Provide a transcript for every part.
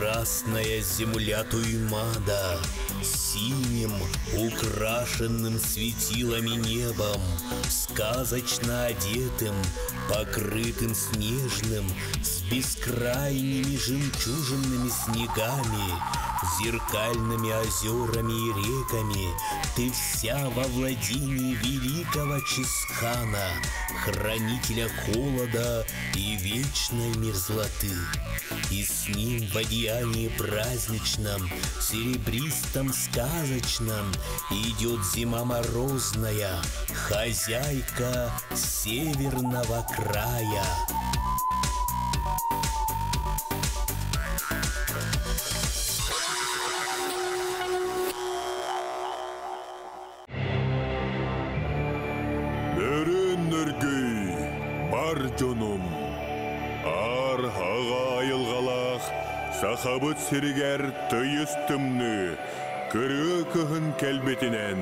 Прекрасная земля Туймада, синим, украшенным светилами небом, сказочно одетым, покрытым снежным, с бескрайними жемчужинными снегами, зеркальными озерами и реками, ты вся во владении великого Чисхана, хранителя холода и вечной мерзлоты. И с ним в одеянии праздничном, серебристом сказочном идет зима морозная, хозяйка северного края. Нөрүн нөргүй бар дьонум, аар аҕа айылҕалаах Сахабыт сиригэр тыйыс тымныы, кырыы кыһын кэлбитинэн,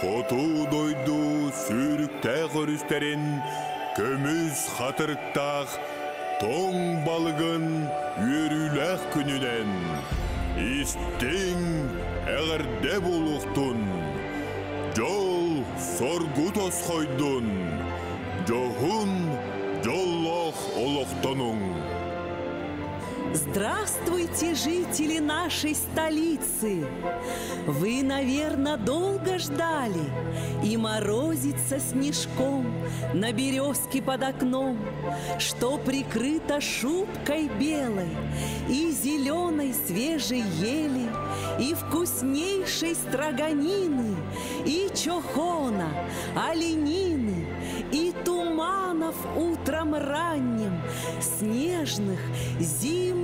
хоту дойду сүүрүктээх өрүстэрин көмүс хатырыктаах тоҥ балыгын үөрүүлээх күнүнэн истиҥ эҕэрдэ буолуохтун! Дьол соргу тосхойдун, дьоһун дьоллоох олохтонуҥ! Здравствуйте, жители нашей столицы! Вы, наверное, долго ждали, и морозится снежком на березке под окном, что прикрыто шубкой белой и зеленой свежей ели, и вкуснейшей строганины, и чохона, оленины, и туманов утром ранним, снежных, зимних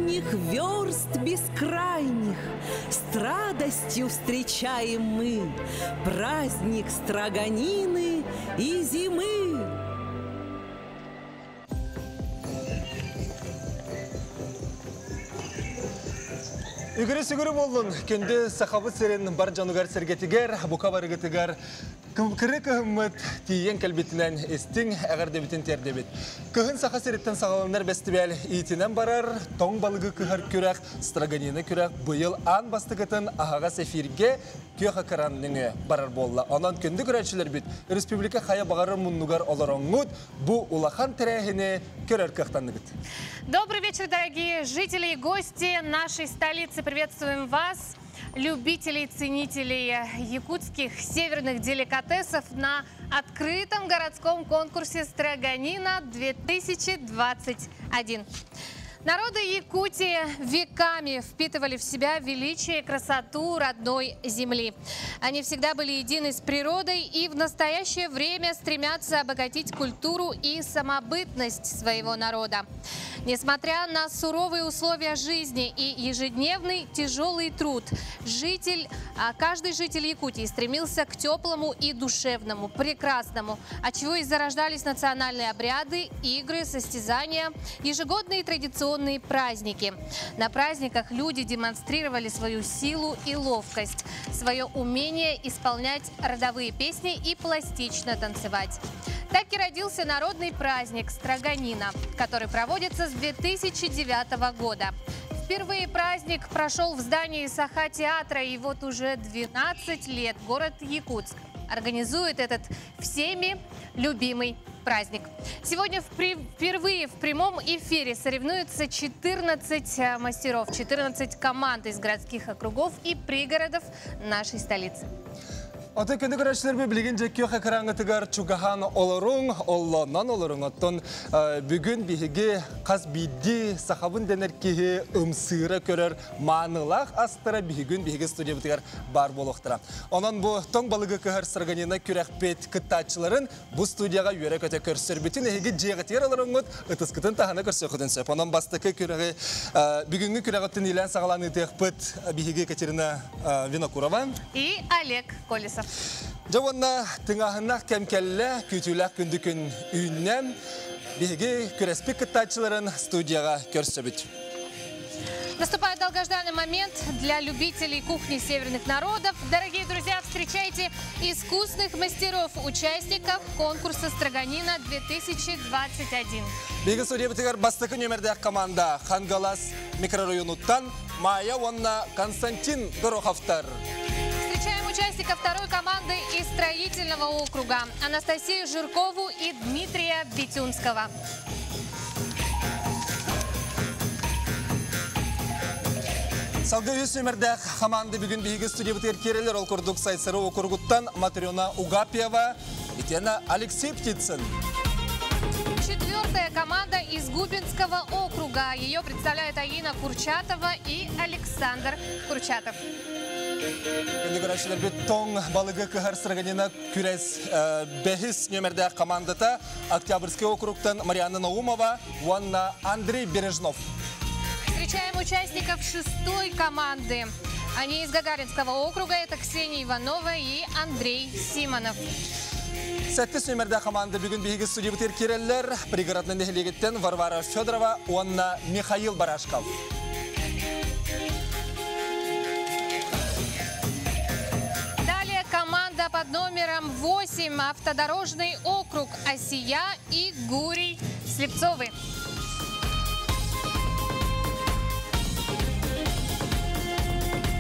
верст бескрайних. С радостью встречаем мы праздник строганины и зимы. Үгүрү сүгүрү буоллун, күндү Сахабыт сирин бар дьонугар сэргэтигэр, бука барыгытыгар кыры кыһыммыт тиийэн кэлбитинэн истиҥ эҕэрдэбитин тиэрдэбит. Кыһын Саха сириттэн саҕаланар бэстибээл иитинэн барар тоҥ балыгы кыһар күрэх, строганина күрэх быйыл аан бастакытын аһаҕас эфиргэ күөх экран нөҥүө барар буолла. Онон күндү көрөөччүлэрбит республика хайа баҕарар муннугар олороҥҥут бу улахан тэрээһини көрөр кыахтанныгыт. Добрый вечер, дорогие жители и гости нашей столицы. Приветствуем вас, любителей, ценителей якутских северных деликатесов на открытом городском конкурсе «Строганина 2021». Народы Якутии веками впитывали в себя величие и красоту родной земли. Они всегда были едины с природой и в настоящее время стремятся обогатить культуру и самобытность своего народа. Несмотря на суровые условия жизни и ежедневный тяжелый труд, каждый житель Якутии стремился к теплому и душевному, прекрасному, от чего и зарождались национальные обряды, игры, состязания, ежегодные традиционные праздники. На праздниках люди демонстрировали свою силу и ловкость, свое умение исполнять родовые песни и пластично танцевать. Так и родился народный праздник «Строганина», который проводится с 2009 года. Впервые праздник прошел в здании Саха-театра, и вот уже 12 лет город Якутск организует этот всеми любимый праздник. Сегодня впервые в прямом эфире соревнуются 14 мастеров, 14 команд из городских округов и пригородов нашей столицы. Отой күндү көрөөччүлэрбит билигин дьэ күөх экраҥҥытыгар чугаһаан олоруҥ, оллоонноон олоруҥ. Оттон бүгүн биһиги хас биирдии сахабын дэнэр киһи ымсыыра көрөр маанылаах астара биһигин биһиги студиябытыгар баар буолуохтара. Онон бу тоҥ балыгы кыһар строганина күрэхпит кыттааччыларын бу студияҕа үөрэ-көтө көрсөрбүтүн эһиги дьиэҕитигэр олороҥҥут ытыскытын таһына көрсүөххүтүн сөп. Онон бастакы күрэҕи бүгүҥҥү күрэҕиттэн иилээн саҕалаан ыытыахпыт биһиги Екатерина Винокурова и Олег Колесов. Дьэ уонна тыҥааһыннаах кэм кэллэ, күүтүүлээх күндү күн үүннэ. Биһиги күрэспит кыттааччыларын студияҕа көрсөбүт. Наступает долгожданный момент для любителей кухни северных народов. Дорогие друзья, встречайте искусных мастеров, участников конкурса «Строганина 2021». Биһиги студиябытыгар бастакы нүөмэрдээх команда Хангалас микрорайонуттан Майя уонна Константин Гороховтар. Встречаем участников второй команды из строительного округа Анастасию Жиркову и Дмитрия Битюнского. Салгыы үс нүөмэрдээх хамаанда бүгүн биһиги студиябытыгар киирэллэр. Ол курдук Сайсары округуттан Матрена Угапьева итиэннэ Алексей Птицын. Четвертая команда из Губинского округа. Ее представляют Аина Курчатова и Александр Курчатов. Күндү көрөөччүлэрбит тоҥ балыгы кыһар Строганина күрэс бэһис нүөмэрдээх хамаандата Октябрьский округтан Марианна Наумова уонна Андрей Бережнов. Встречаем участников шестой команды. Они из Гагаринского округа. Это Ксения Иванова и Андрей Симонов. Сэттис нүөмэрдээх хамаанда бүгүн биһиги студиябытыгар киирэллэр. Пригородный нэһилиэгиттэн Варвара Федорова уонна Михаил Барашков. Далее команда под номером 8 Автодорожный округ Асия и Гурий Слепцовы.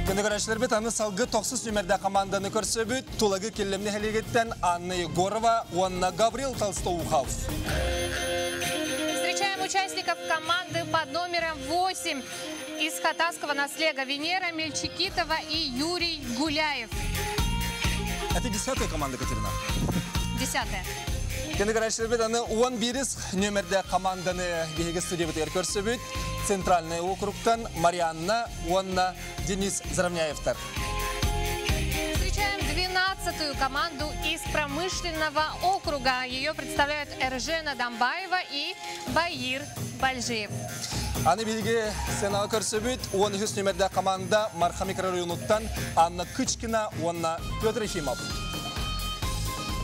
Күндү көрөөччүлэрбит аны салгыы тохсус нүөмэрдээх хамаанданы көрсөбүт Тулагы Киллэм нэһилиэгиттэн Анна Егорова уонна Гаврил Толстоухов. Встречаем участников команды под номером 8 из Хатасского наслега Венера Мельчикитова и Юрий Гуляев. Это 10-я команда, Катерина. 10-я. Күндү көрөөччүлэрбит аны 11 нүөмэрдээх хамаанданы биһиги студиябытыгар көрсөбүт. Центральный округтан Марианна уонна Денис Заровняевтар. Встречаем 12-ю команду из промышленного округа. Ее представляют Эржена Дамбаева и Баир Бальжиев. Аны биһиги сценаҕа көрсөбүт 13 нүөмэрдээх хамаанда Марха микрорайонуттан Анна Кычкина уонна Петр Ефимов.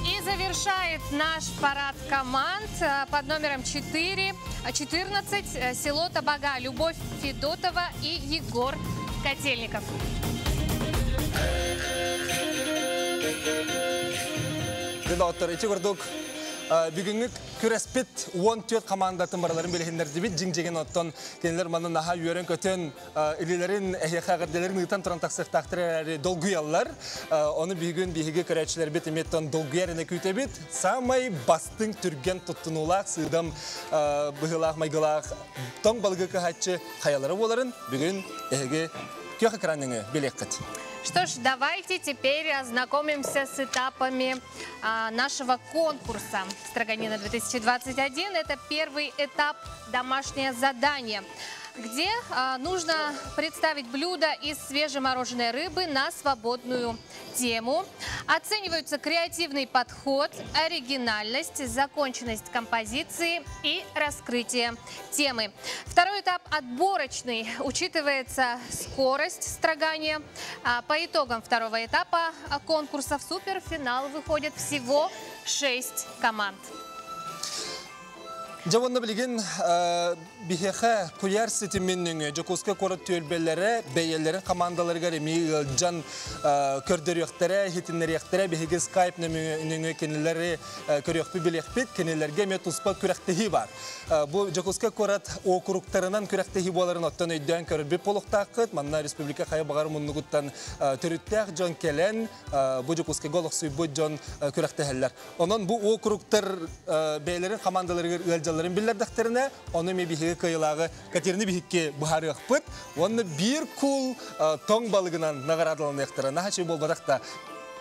И завершает наш парад команд под номером 4, 14 село Табага, Любовь Федотова и Егор Котельников. Доктор, ити курдук бүгүҥҥү күрэспит 14 хамаандатын барыларын билиһиннэрдибит дьиҥ-дьиҥин оттон кинилэр манна наһаа үөрэн-көтөн илиилэрин эһиэхэ эҕэрдэлэрин ыытан туран тахсыахтаахтар эрээри долгуйаллар. Ону бүгүн биһиги көрөөччүлэрбит эмиэ долгуйар эрэ күүтэбит. Саамай бастыҥ түргэн туттунуулаах сыыдам быһыылаах майгылаах тоҥ балыгы кыһааччы хайалара буоларын бүгүн эһиги күөх экран нөҥүө билиэххит. Что ж, давайте теперь ознакомимся с этапами нашего конкурса «Строганина 2021». Это первый этап «Домашнее задание», где нужно представить блюдо из свежемороженой рыбы на свободную тему. Оцениваются креативный подход, оригинальность, законченность композиции и раскрытие темы. Второй этап отборочный. Учитывается скорость строгания. По итогам второго этапа конкурса в суперфинал выходит всего 6 команд. Дьэ уонна билигин биһиэхэ куйаар ситимин нөҥүө Дьокуускай куорат түөлбэлэрэ бэйэлэрин хамаандаларыгар эмиэ ыалдьан көрдөрүөхтэрэ, иһитиннэриэхтэрэ. Биһиги скайп нөҥүө кинилэри көрүөхпүт, билиэхпит. Кинилэргэ эмиэ туспа күрэхтэһии баар. Бу Дьокуускай куорат округтарынан күрэхтэһии буоларын оттон өйдөөн көрөрбүт буолуохтааххыт. Манна республика хайа баҕар муннугуттан төрүттээх дьон кэлэн, бу Дьокуускайга олохсуйбут дьон күрэхтэһэллэр. Онон бу округтар бэйэлэрин хамаандаларыгар ыалдьалларын биллэрдэхтэринэ, ону эмиэ биһиги кыайыылааҕы Катерина биһикки быһаарыахпыт. Уонна биир куул тоҥ балыгынан наҕараадаланыахтара. Наһаа үчүгэй буолбатах да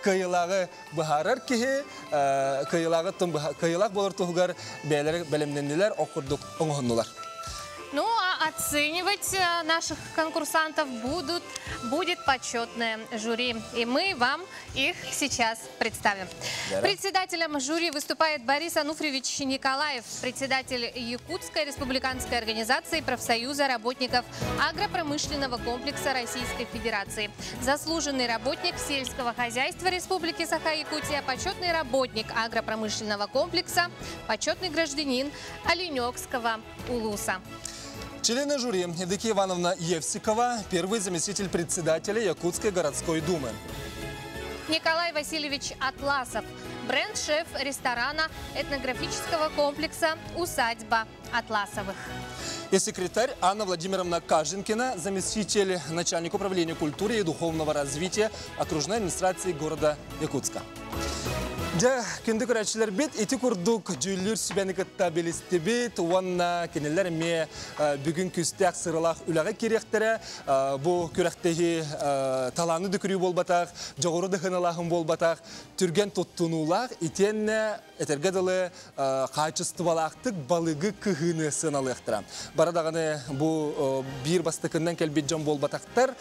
кыайыылааҕы быһаарар киһи кыайыылааҕы кыайыылаах буолар туһугар бэйэлэрэ бэлэмнэннилэр, ол курдук оҥоһуннулар. Ну, а оценивать наших конкурсантов будет почетное жюри. И мы вам их сейчас представим. Вера. Председателем жюри выступает Борис Ануфриевич Николаев, председатель Якутской республиканской организации профсоюза работников агропромышленного комплекса Российской Федерации. Заслуженный работник сельского хозяйства Республики Саха-Якутия, почетный работник агропромышленного комплекса, почетный гражданин Оленекского улуса. Члены жюри Евдокия Ивановна Евсикова, первый заместитель председателя Якутской городской думы. Николай Васильевич Атласов, бренд-шеф ресторана этнографического комплекса «Усадьба Атласовых». И секретарь Анна Владимировна Каженкина, заместитель начальника управления культуры и духовного развития окружной администрации города Якутска. Дьэ, күндү көрөөччүлэрбит, ити курдук дьүүллүүр сүбэни кытта билистибит, уонна кинилэр эмиэ бүгүн күүстээх сыралаах үлэҕэ киириэхтэрэ. Бу күрэхтэһии талааны да көрүү буолбатах, дьоҕуру да сыаналааһын буолбатах, түргэн туттунуулаах, итиэннэ этэргэ дылы хаачыстыбалаахтык балыгы кыһыыны сыаналыахтара. Бары даҕаны бу биир бастакыннан кэлбит дьон буолбатахтар,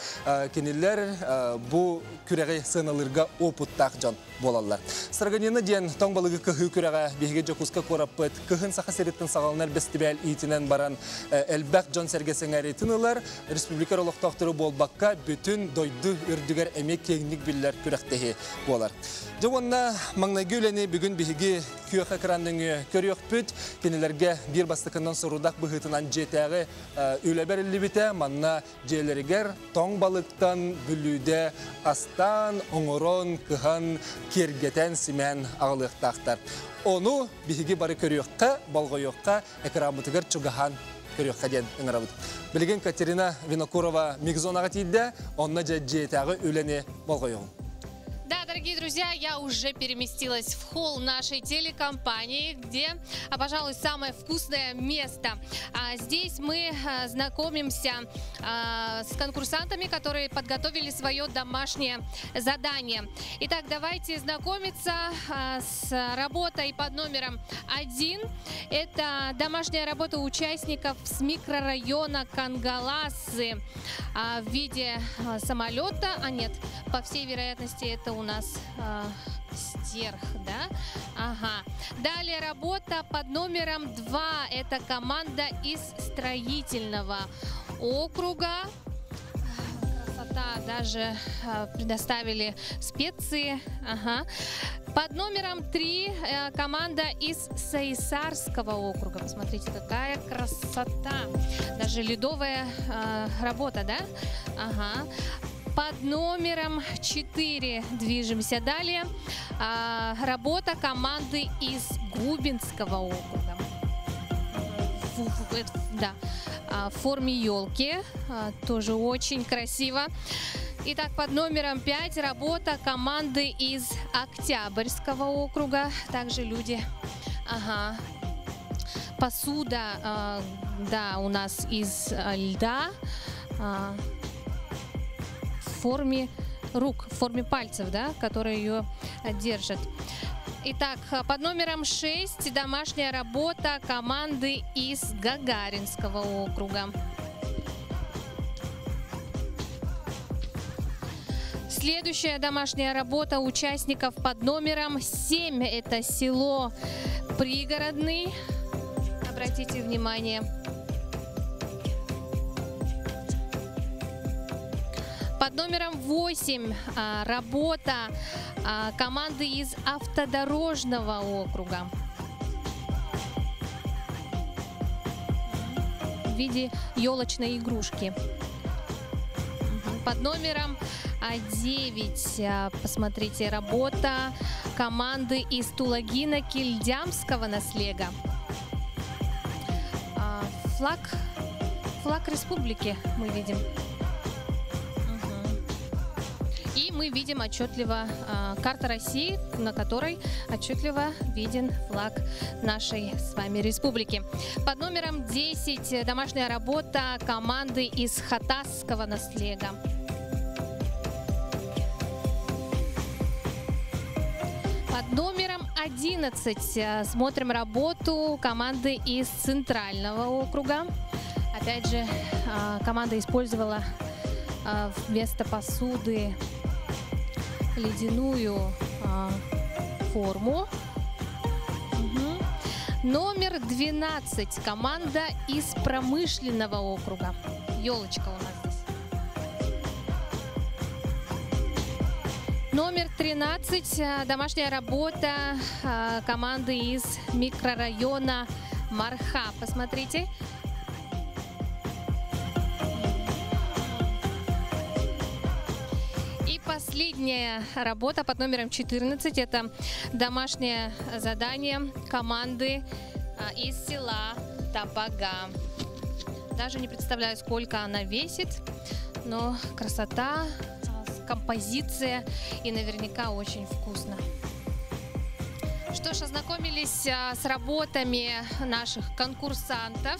кинилэр бу күрэҕи сыаналыырга опыттаах дьон буолаллар. Строганина диэн тоҥ балыгы кыһыы күрэҕэ биһиги Дьокуускай куораппыт кыһын Саха сириттэн саҕаланар бэстибээл иитинэн баран элбэх дьон-сэргэ сэҥээриитин ылар, республика олохтоохтору буолбакка бүтүн дойду үрдүгэр эмиэ киэҥник биллэр күрэхтэһии буолар. Дьэ уонна маҥнайгы үлэни бүгүн биһиги күөх экран нөҥүө көрүөхпүт. Кинилэргэ биир бастакынан сорудах быһыытынан дьиэтээҕи үлэ бэриллибитэ. Манна дьиэлэригэр тоҥ балыктан бүлүүдэ астаан, оҥорон, кыһан, киэргэтэн, симээн аҕалыахтаахтар. Ону биһиги бары көрүөххэ, болҕойуохха, экраммытыгар чугаһаан көрүөххэ диэн ыҥырабыт. Билигин Катерина Винокурова микзонаҕа тиийдэ, онно дьэ дьиэтээҕи үлэни болҕойуоҕуҥ. Да, дорогие друзья, я уже переместилась в холл нашей телекомпании, где, пожалуй, самое вкусное место. Здесь мы знакомимся с конкурсантами, которые подготовили свое домашнее задание. Итак, давайте знакомиться с работой под номером 1. Это домашняя работа участников с микрорайона Кангаласы в виде самолета. А нет, по всей вероятности, это у нас стерх, да? Ага. Далее работа под номером 2. Это команда из строительного округа. Красота, даже предоставили специи. Ага. Под номером 3 команда из Сайсарского округа. Посмотрите, какая красота. Даже ледовая работа, да? Ага. Под номером 4 движемся далее. Работа команды из Губинского округа. Да, в форме елки. Тоже очень красиво. Итак, под номером 5 работа команды из Октябрьского округа. Также люди... Ага. Посуда, да, у нас из льда. В форме рук, в форме пальцев, да, которые ее держат. Итак, под номером 6 домашняя работа команды из Гагаринского округа. Следующая домашняя работа участников под номером 7. Это село Пригородный. Обратите внимание. Под номером 8 работа команды из Автодорожного округа. В виде елочной игрушки. Под номером 9, посмотрите, работа команды из Тулагино-Кильдямского наслега. Флаг республики мы видим. И мы видим отчетливо карта России, на которой отчетливо виден флаг нашей с вами республики. Под номером 10 домашняя работа команды из Хатасского наслега. Под номером 11 смотрим работу команды из Центрального округа. Опять же, команда использовала вместо посуды ледяную форму. Угу. Номер 12. Команда из Промышленного округа. Елочка у нас здесь. Номер 13. Домашняя работа команды из микрорайона Марха. Посмотрите. Последняя работа под номером 14 – это домашнее задание команды из села Табага. Даже не представляю, сколько она весит, но красота, композиция и наверняка очень вкусно. Что ж, ознакомились с работами наших конкурсантов.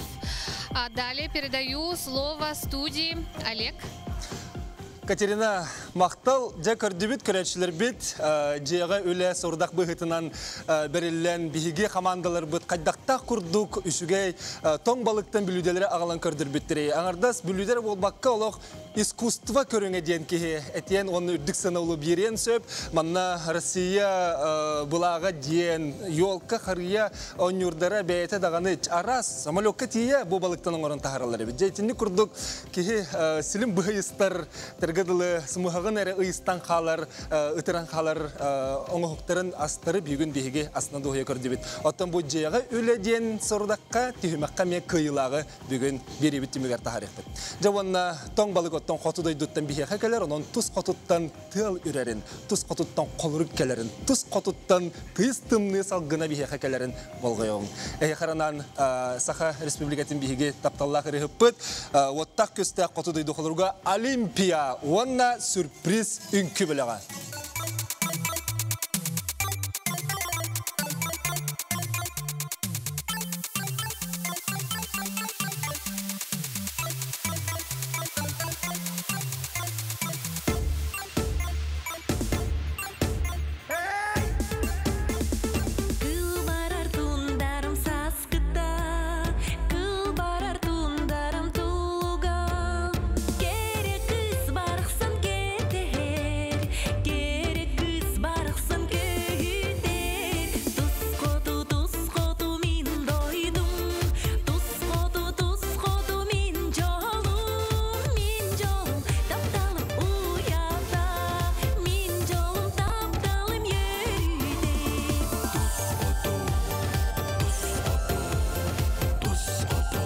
А далее передаю слово студии. Олег. Катерина, махтал, дьэ көрдүбүт көрөөччүлэрбит, дьиэҕэ үлэ сорудах быһыытынан бэриллэн биһиги хамаандаларбыт хайдахтаах курдук үчүгэй тоҥ балыктан бүлүүдэлэри аҕалан көрдөрбүттэрэй. Аҥардас бүлүүдэ эрэ буолбакка олох искусство көрүҥэ диэн киһи этиэн уонна үрдүк сыаналыы биэриэн сөп. Манна Россия былааҕа диэн, елка, харыйа оонньуурдара бэйэтэ даҕаны араас самолекка тиийэ бу балыктан оҥорон таһаараллар эбит. Дьэ итинник курдук киһи силим быһыйыстар дылы сымыһаҕын эрэ ыйыстан хаалар, ытыран хаалар оҥоһуктарын астары бүгүн биһиги астына дуоһуйа көрдүбүт. Оттон бу дьиэҕэ үлэ диэн сорудахха түһүмэххэ эмиэ кыайыылааҕы бүгүн биэриибит түмүгэр таһаарыахпыт. Дьэ уонна тоҥ балык оттон хоту дойдуттан биһиэхэ кэлэр, онон тус хотуттан тыал үрэрин, тус хотуттан холорук кэлэрин, тус хотуттан тыйыс тымныы салгына биһиэхэ кэлэрин болҕойоҕуҥ. Эһиэхэ анаан Саха Республикатын биһиги тапталлаах ырыһыппыт, уоттаах күстээх хоту дойду холоруга Олимпия уонна сюрприз үҥкүү бөлөҕө. Кыл барар тундарым саскыта, кыл барар тундарым тулуга. Кэрэ кыыс барахсан кэтэһэр, кэрэ кыыс барахсан көһүтэр. Тус хоту, тус хоту мин дойдум, тус хоту, тус хоту мин дьолум, мин дьолум, тапталым уйата, мин дьолум, тапталым үөрүүтэ. Тус хоту, тус хоту, тус хоту, тус хоту.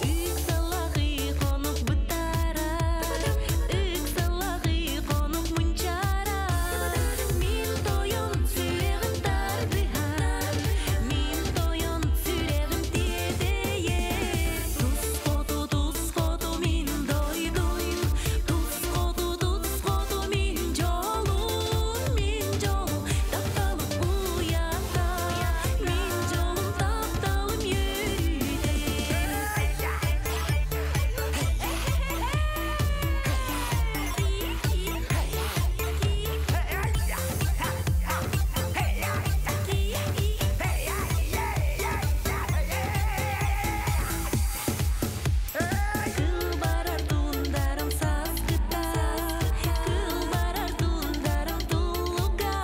Ыксаллаах хонук бытаарар, ыксаллаах хонук мунчаарар. Мин тойон сүрэҕим тардыһар, мин тойон сүрэҕим тиэтэйэр. Тус хоту, тус хоту мин дойдум, тус хоту, тус хоту мин дьолум, мин дьолум, тапталым уйата, мин дьолум, тапталым үөрүүтэ. Кыл барар тундарым саскыта, кыл барар тундарым тулуга.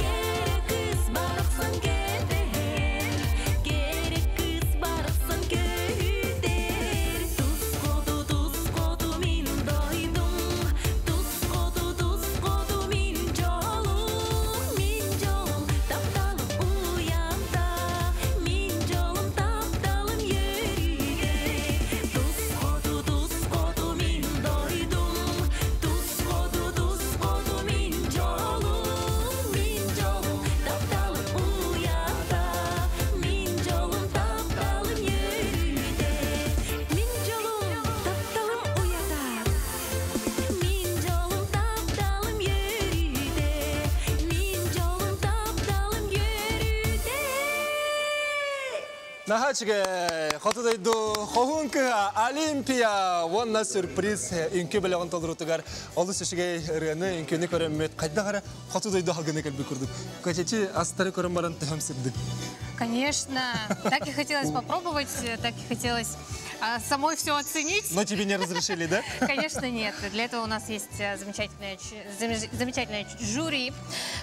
Кэрэ кыыс барахсан кэтэһэр, кэрэ кыыс барахсан көһүтэр. Тус хоту, тус хоту мин дойдум, тус хоту, тус хоту мин дьолум, мин дьолум, тапталым уйата, мин дьолум, тапталым үөрүүтэ. Тус хоту, тус хоту мин дойдум, тус хоту, тус хоту мин дьолум, мин дьолум, тапталым уйата, мин дьолум, тапталым үөрүүтэ. Мин дьолум, тапталым уйата, мин дьолум, тапталым үөрүүтэ. Мин дьолум, тапталым үөрүүтэ. Наһаа үчүгэй, хоту дойду хоһуун кыыһа Олимпия уонна сюрприз үҥкүү бөлөҕүн толоруутугар олус үчүгэй ырыаны, үҥкүүнү көрөммүт хайдах эрэ хоту дойду салгына кэлбит курдук. Качачи астары көрөн баран төһө ымсыырдыҥ? Конечно, так и хотелось попробовать, так и хотелось самой все оценить. Но тебе не разрешили, да? Конечно, нет. Для этого у нас есть замечательное жюри.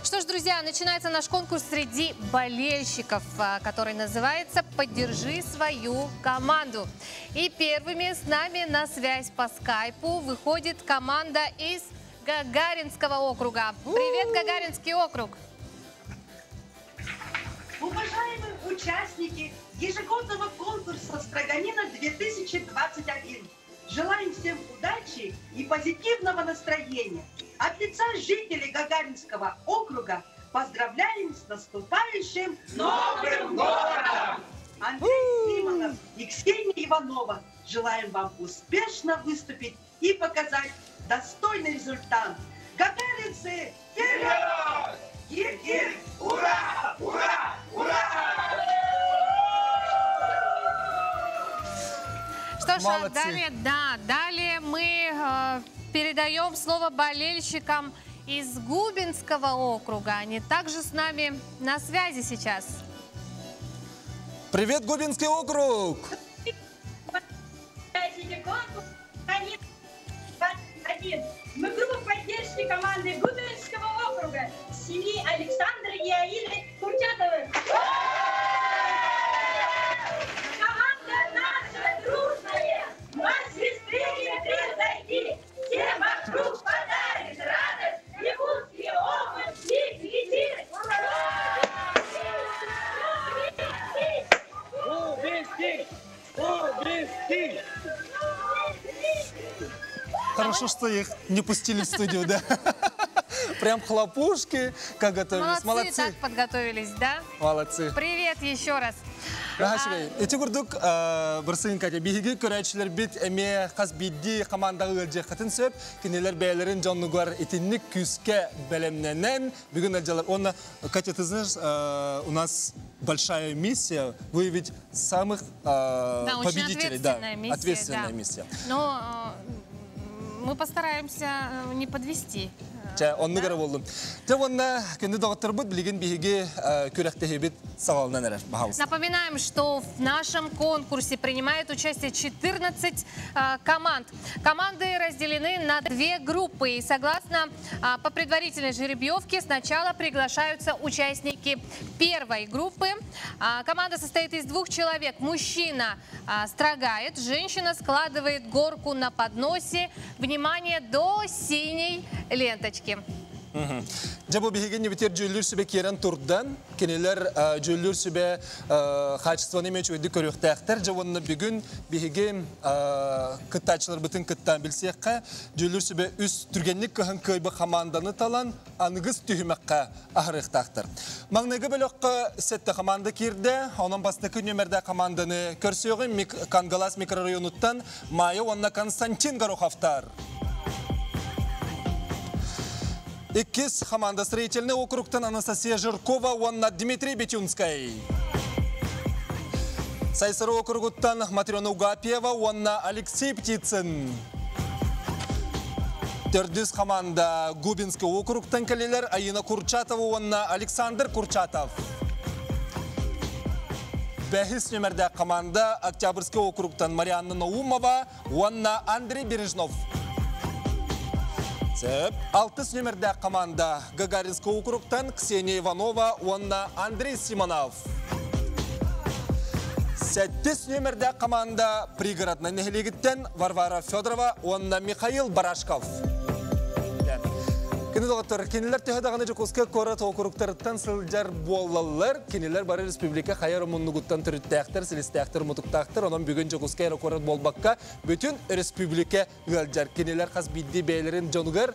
Что ж, друзья, начинается наш конкурс среди болельщиков, который называется «Поддержи свою команду». И первыми с нами на связь по скайпу выходит команда из Гагаринского округа. Привет, Гагаринский округ! Уважаемые участники ежегодного конкурса «Строганина 2021», желаем всем удачи и позитивного настроения. От лица жителей Гагаринского округа поздравляем с наступающим Новым годом! Андрей Симонов и Ксения Иванова. Желаем вам успешно выступить и показать достойный результат. Гагаринцы, вперед! Гир-гир! Ура! Ура! Ура! Что ж, а Молодцы. Далее, да, далее мы передаем слово болельщикам из Губинского округа. Они также с нами на связи сейчас. Привет, Губинский округ! Один. Мы группа поддержки команды Губинского округа семьи Александра и Аины Курчатовых. Команда наша дружная, вас звезды не превзойти. Всем вокруг подарит радость, якутский опыт не летит. Губинский! Губинский! Хорошо, что их не пустили в студию, да? Прям хлопушки, как готовились. Молодцы, Молодцы. так подготовились, да? Молодцы. Привет еще раз. Эти курдук бырсын Катя, биһиги көрөөччүлэр бит эмиэ хас биирдии командаҕа ыалдьыаххытын сөп, кинилэр бэйэлэрин дьонугар итинник күүскэ бэлэмнэнэн, бүгүн ыалдьаллар. Онно, Катя, ты знаешь, у нас большая миссия выявить самых Да, очень победителей. Да, ответственная миссия. Ответственная Да. миссия. Но мы постараемся не подвести. Чэ, оннук эрэ буоллун. Дьэ уонна күндү доҕотторбут билигин биһиги күрэхтэһиибит саҕаланан эрэр, пожалуйста. Напоминаем, что в нашем конкурсе принимают участие 14 команд. Команды разделены на две группы. И согласно по предварительной жеребьевке сначала приглашаются участники первой группы. Команда состоит из двух человек. Мужчина строгает, женщина складывает горку на подносе. Внимание, до синей ленточки. Дьэ бу биһиги иннибитигэр дьүүллүүр сүбэ киирэн турда, кинилэр дьүүллүүр сүбэ хаачыстыбаны эмиэ үчүгэйдик көрүөхтээхтэр. Дьэ уонна бүгүн биһиги кыттааччыларбытын кытта билсиэххэ, дьүүллүүр сүбэ үс түргэнник кыһан кыайбыт команданы талан аныгыс түһүмэххэ аһарыахтаахтар. Маҥнайгы бөлөххө сэттэ команда киирдэ, онон бастакы нүөмэрдээх команданы көрсүөҕүҥ Кангалас микрорайонуттан Майя уонна Константин Гороховтар. Иккис команда строительный округтан Анастасия Жиркова, уонна Дмитрий Бетюнскай. Сайсары округуттан Матрена Угапьева, уонна Алексей Птицын. Төрдүс команда Губинский округтан кэллилэр Аина Курчатова, уонна Александр Курчатов. Бэһис нүөмэрдээх команда Октябрьский округтан Марианна Наумова, уонна Андрей Бережнов. Сөп. Алтыс нүөмэрдээх команда Гагаринский округтан Ксения Иванова, уонна Андрей Симонов. Сэттис нүөмэрдээх команда Пригородный нэһилиэгиттэн Варвара Федорова, уонна Михаил Барашков. Күндү доҕоттор, кинилэр төһө даҕаны Дьокуускай куорат округтарыттан сылдьар буоллаллар, кинилэр бары республика хайа эрэ муннугуттан төрүттээхтэр, силистээхтэр, мутуктаахтар, онон бүгүн Дьокуускай эрэ куорат буолбакка, бүтүн республика ыалдьар. Кинилэр хас биирдии бэйэлэрин дьонугар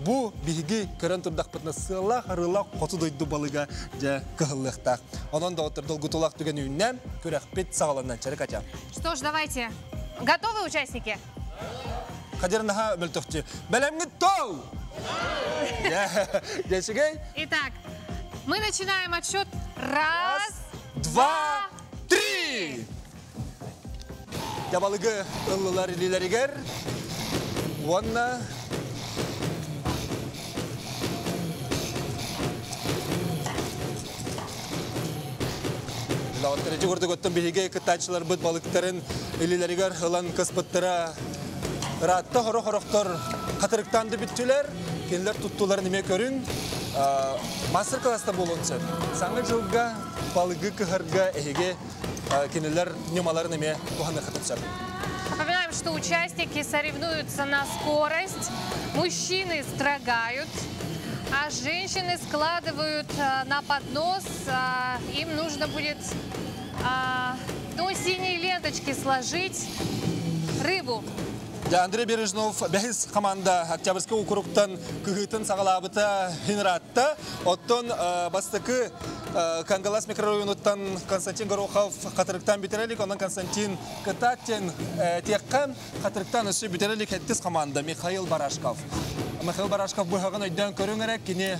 бу биһиги көрөн турдахпытына сыаллаах, арыылаах хоту дойду балыга дьэ кыһыллыахтаах. Онон доҕоттор долгутуулаах түгэн үүннэ, күрэхпит саҕаланна. Чэ эрэ Катя. Что ж, давайте. Готовы участники? Хадир наһаа мөлтөхтүү. Бэлэмҥит дуо! Дьэ үчүгэй. Итак, мы начинаем отсчет. Раз, Два, три! Дьэ балыгы ыллылар илиилэригэр. Уонна Доҕоттор, курдук оттон биһиги кыттааччыларбыт балыктарын илиилэригэр ылан кыспыттара ыраатта сорох-сорохтор хатырыктаан да бүттүлэр, кинилэр туттууларын эмиэ көрүҥ. Мастер-класста буолуон сөп. Саҥа дьылга балыгы кыһарга эһиги кинилэр ньымаларын эмиэ туһаныаххытын сөп. Напоминаем, что участники соревнуются на скорость. Мужчины строгают, а женщины складывают на поднос. Им нужно будет до синей ленточки сложить рыбу. Андрей Бережнов бэһис команда Октябрьскай округтан кыһыытын саҕалаабыта хинратта. Оттон бастакы Кангалас микрорайонуттан Константин Горохов Хатырыктан бүтэрэлик, онон Константин Кытаттен тиэххэ Хатырыктан өссө бүтэрэлик хэттис команда Михаил Барашков. Михаил Барашков быһаҕын өйдөөн көрүҥ эрэ, кини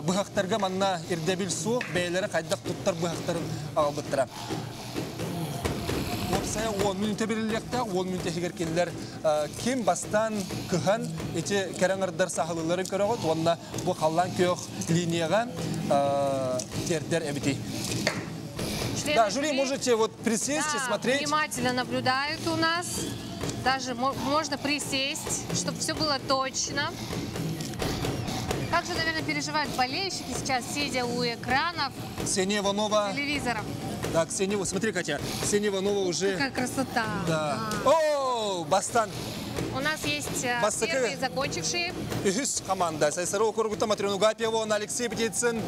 быһахтарга манна ирдэбил суох, бэйэлэрэ хайдах туттар быһахтарын аҕалбыттара. Уопсайа 10 мүнүүтэ бэриллиэхтээх, 10 мүнүүтэ иһигэр кинилэр ким бастаан кыһан ити кэрэ аҥардар саһылыыларын көрөҕүт уонна бу халлаан күөх линияҕа тиэрдэр эбитий. Да, жюри, можете вот присесть и смотреть. Внимательно наблюдают у нас. Даже можно присесть, чтобы все было точно. Как же, наверное, переживают болельщики сейчас, сидя у экранов Ксения Иванова. телевизоров. Да, Ксения, смотри, Катя, Ксения Иванова уже... Какая красота. Да. О, Бастан. У нас есть первые закончившие. Үһүс команда. Сайсары округута Матрена Гапьева, Алексей Птицын.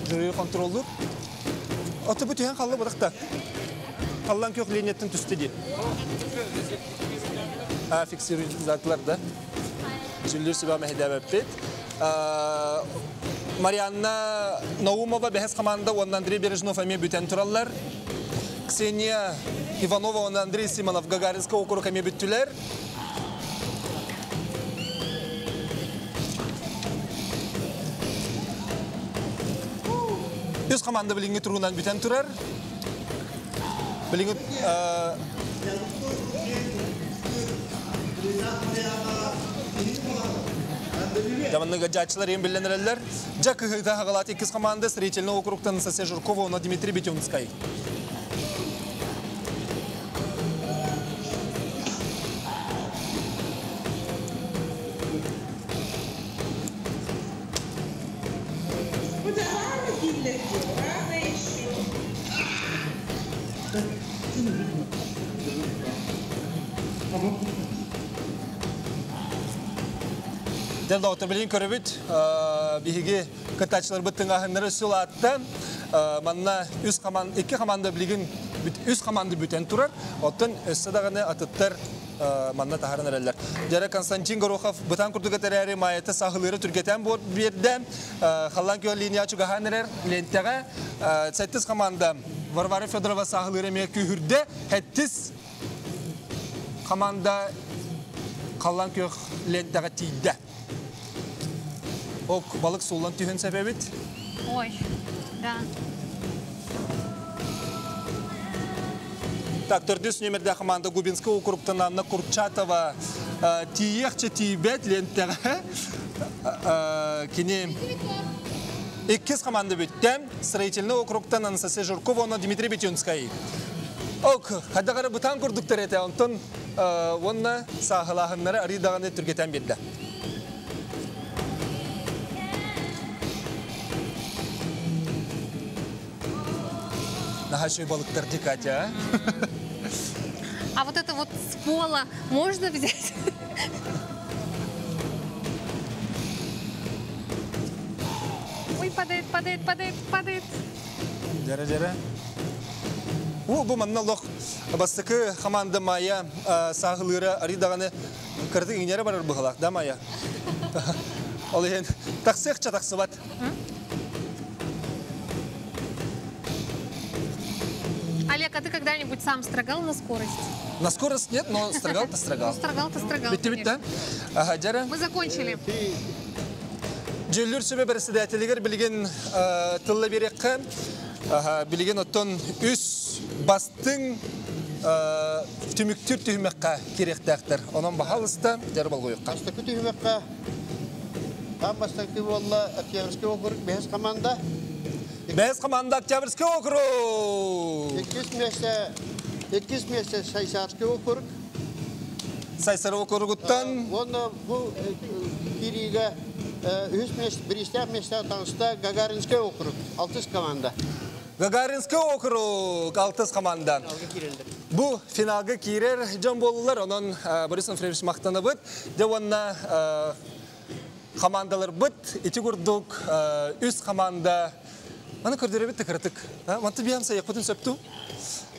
Жюри контроллур. Аты бу түһэн халлы бырақта. Халлан күөх линияттан түсті де. А, фиксируй да. Жүллүр сүбә мәһдәбәппит. Марианна Наумова бэһис команда, он Андрей Бережнов эми бүтэн тураллар. Ксения Иванова, он Андрей Симонов Гагаринский округ эми бүттүлэр. Үс команда билиңги туругунан бүтэн турар. Билиңги Жаманныга жачылар ең билленерелер. Жа кыһыта хагалат иккис команда строительный округтан Анастасия Журкова, она Дмитрий Бетюнскай. Дел доктор билин көрөбүт, биһиги кытаачылар быттыңаһыннары сулаатта. Манна үс команда, икки команда билигин үс команда бүтэн турар. Оттон өссө даганы атыттар манна таһарын эрэллэр. Жара Константин Горохов бытан курдук этерээри маайата саһылыыры түргэтэн биэрдэ. Халлан күөл линия чугаһан эрэр лентеҕэ. Сэттис команда Варвара Федорова саһылыыры эмиэ күүһүрдэ. Хэттис команда халлан күөх лентеҕэ тиийдэ. Ок, балык суллан түһэн сэбэбит. Ой, да. Так, төрдүс нөмерде команда Губинский округтан Анна Курчатова тиехче тиибет лентеҕэ. Кини иккис команда бүттэ. Строительный округтан Анастасия Журкова, она Дмитрий Бетюнскай. Ок, хадагары бутан курдуктар эте, онтон онна саахылааһыннары арыйдаганы түргетен берді. Нахашой балыктар ди, Катя, а? А вот это вот с пола можно взять? Ой, падает, падает, падает, падает. Жара, жара. О, бу манна лох бастакы команда Майя саахылыыра арыйдаганы кырды иңнере барар быһылаах, да, Майя? Ол иһин тахсыахча тахсыбат. Олег, а ты когда-нибудь сам строгал на скорость? На скорость нет, но строгал-то строгал. Ну, строгал-то строгал, Битти бит, да? Ага, жара. Мы закончили. Дьүүллүүр сүбэ председателигэр билигин тылла биэриэххэ, билигин оттон үс бастыҥ түмүктүүр түһүмэххэ киириэхтээхтэр. Онон баһаалыста дьары болҕойуохха. Бастакы түһүмэххэ там бастакы буолла Октябрьский округ бэһис команда. Бэһис команда Октябрьский округ. Иккис месте Сайсарский округ. Сайсары округуттан. Онно бу кириге үс месте, биристээх месте таҕыста Гагаринский округ, алтыс команда. Гагаринский округ, алтыс команда. Бу финалга киирэр дьон буоллулар, онон Борис Анфреевич махтанабыт. Дьэ уонна командаларбыт, ити курдук үс команда. Маны көрдөрөбүт да кыратык. Манты биям сайыппытын сөпту.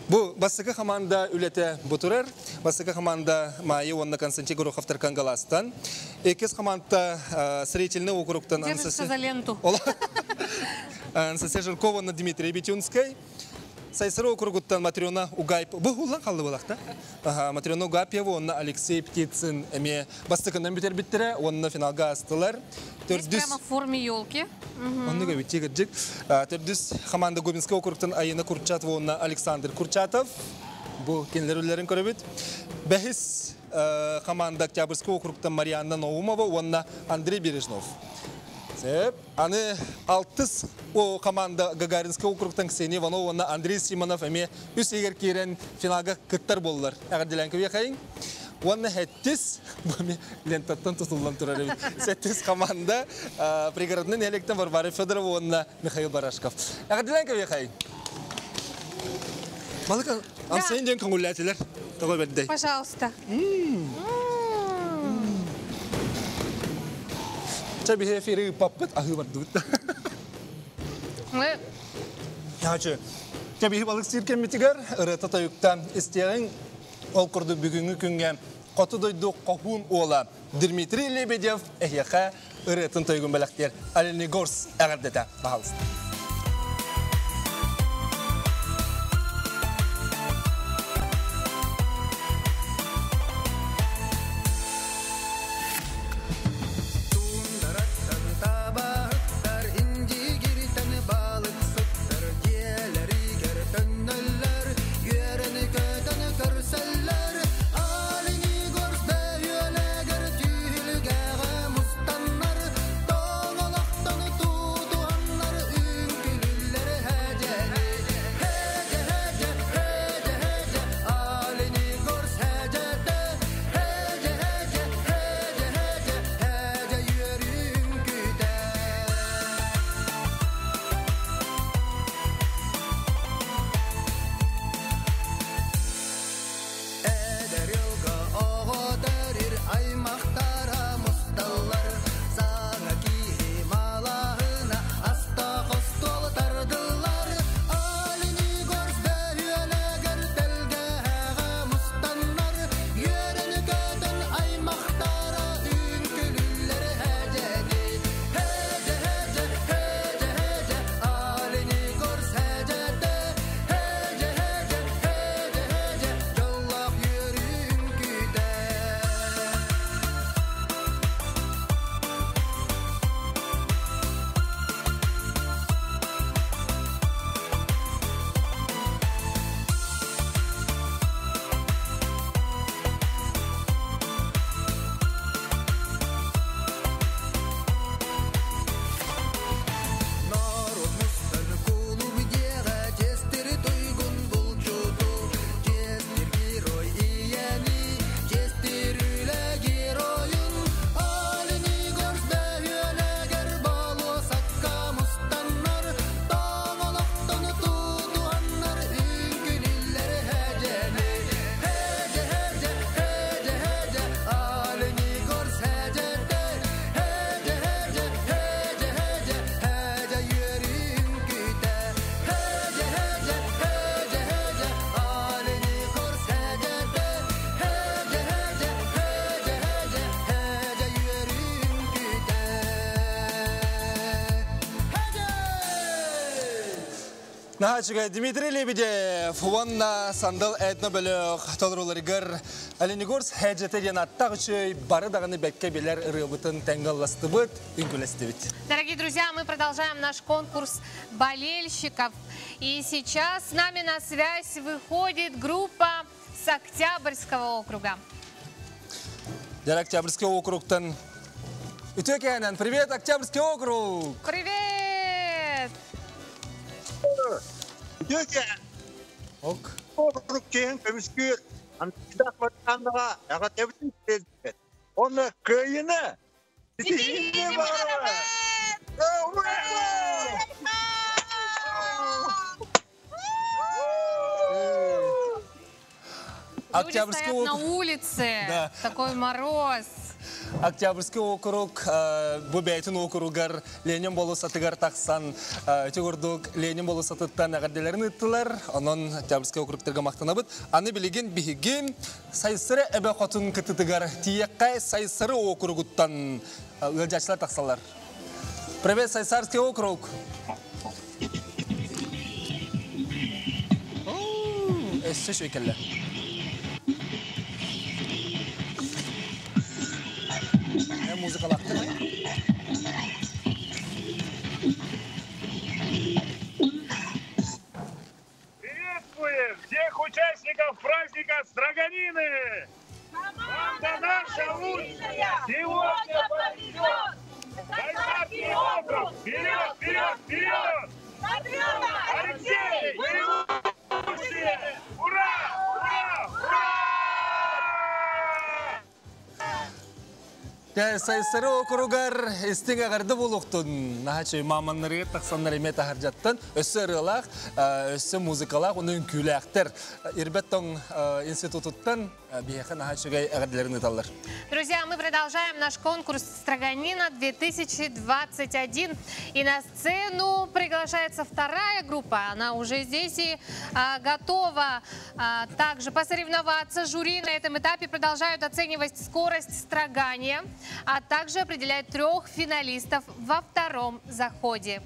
Бу бастакы команда үлэтэ бутурар. Бастакы команда Майя уонна Константин Гороховтар Кангаластан. Иккис команда Строительный округтан Держится за ленту. Анастасия Жиркова уонна Дмитрий Бетюнскай. Сайсары округуттан Матрена Угайп. Бу улан қалды болақта. Матрена Угапьева, уонна Алексей Птицын эме бастыкынан бүтербиттері, онна финалга астылар. Здесь прямо в форме елки. Онны көбітте кірджік. Төрдүс команда Губинский округтан Айына Курчатова, уонна Александр Курчатов. Бу кенлер көрөбүт. Бәхис команда Октябрьский округтан Марианна Наумова, уонна Андрей Бережнов. Сеп, аны алтыс о команда Гагаринский округтан Ксения Иванова, уонна Андрей Симонов эме үс егер кирен финалга кыттар боллар. Эгер дилен көбе Уонна хеттис, лентаттан тутулан турар. Сеттис команда пригородный электен Варвара Федорова, уонна Михаил Барашков. Эгер дилен көбе хайын. Малыка, амсайын ден көңүлләтилер. Того бердей. Пожалуйста. Ча бихе эфири паппыт, ахы бардыбыт. Мы... Ячы, ча бихе балык сиркен митигер, ырыта таюктан истерин, ол курду бүгүнгү күнгө Коту дойду кохун ола Дмитрий Лебедев эхияха ырытын тойгун белектер Оленегорск әгәрдете. Бахалыста. Нахачыга Дмитрий Лебедев, уонна сандал этно бөлөх толруларыгар Оленегорск хәжетеден аттақ үчөй бары дағаны бәкке белер ырыбытын тәңгалластыбыт, үңкүлестібіт. Дорогие друзья, мы продолжаем наш конкурс болельщиков. И сейчас с нами на связь выходит группа с Октябрьского округа. Дәл Октябрьский округтан. Үтөкәнән, привет, Октябрьский округ! Привет! Үтөкән. Ок. Округ кейін көміскер. Оны кöyüne. Ситине барабы. Люди стоят на улице. Да. Такой мороз. Октябрьский округ бу бэйэтин округар Ленин болуоссатыгар тахсан ити курдук Ленин болуоссатыттан эҕэрдэлэрин ыыттылар. Онон Октябрьский округтарга махтанабыт. Аны билигин биһиги Сайсары эбэ хотун кытытыгар тиийэххэ Сайсары округуттан ыалдьааччылар тахсаллар. Привет, Сайсарский округ! Өссө үчүгэй кэллэ. Музыкалаахтар. Приветствуем всех участников праздника Строганины! Команда наша лучшая! Сегодня повезет! Сайсарский округ! Вперед, вперед, вперед! Алексей, вы лучшие! Ура! Ура! Ура! Сайсары округар истиҥ эҕэрдэ буолуохтун. Наһаа үчүгэй мааманнарыгар тахсаннар эмиэ таһырдьаттан өссө ырыалаах, өссө музыкалаах, уонна үҥкүүлээхтэр. Ирбэт тоҥ институтуттан биһиэхэ наһаа үчүгэй эҕэрдэлэрин ыыталлар. Друзья, мы продолжаем наш конкурс «Строганина 2021». И на сцену приглашается вторая группа. Она уже здесь и готова также посоревноваться. Жюри на этом этапе продолжают оценивать скорость строгания, а также определяют трех финалистов во втором заходе.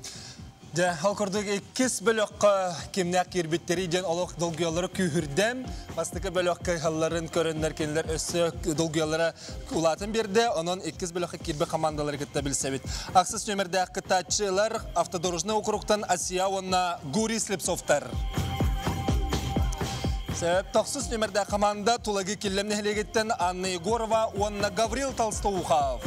Дьэ, ол курдук иккис бөлөххө кимнээх киирбиттэрий диэн олох долгуйаллара күүһүрдэ. Бастакы бөлөх кыайалларын көрөннөр кинилэр өссө долгуйаллара улаатан биэрдэ. Онон иккис бөлөххө киирбит командалары кытта билсэбит. Ахсыс нүөмэрдээх кыттааччылар Автодорожный округтан Асия уонна Гурий Слепцовтар. Сөп, тохсус нүөмэрдээх команда Тулагы Киллэм нэһилиэгиттэн Анна Егорова уонна Гаврил Толстоухов.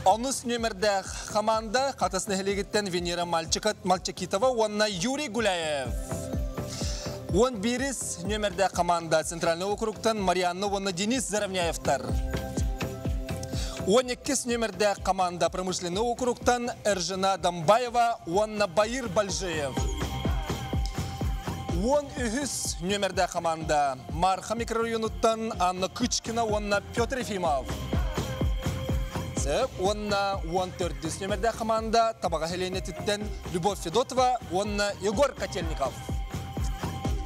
Онус нүөмэрдээх команда Хатас нэһилиэгиттэн Венера Мальчикитова уонна Юрий Гуляев. 11 нүөмэрдээх команда Центральный округтан Марианна уонна Денис Заровняевтар. 12 нүөмэрдээх команда Промышленный округтан Эржина Дамбаева уонна Баир Бальжеев. 13 нүөмэрдээх команда Марха микрорайонуттан Анна Кычкина уонна Петр Ефимов. Сөп, уонна 14 нүөмэрдээх команда Табаҕа сэлиэнньэтиттэн Любовь Федотова уонна Егор Котельников.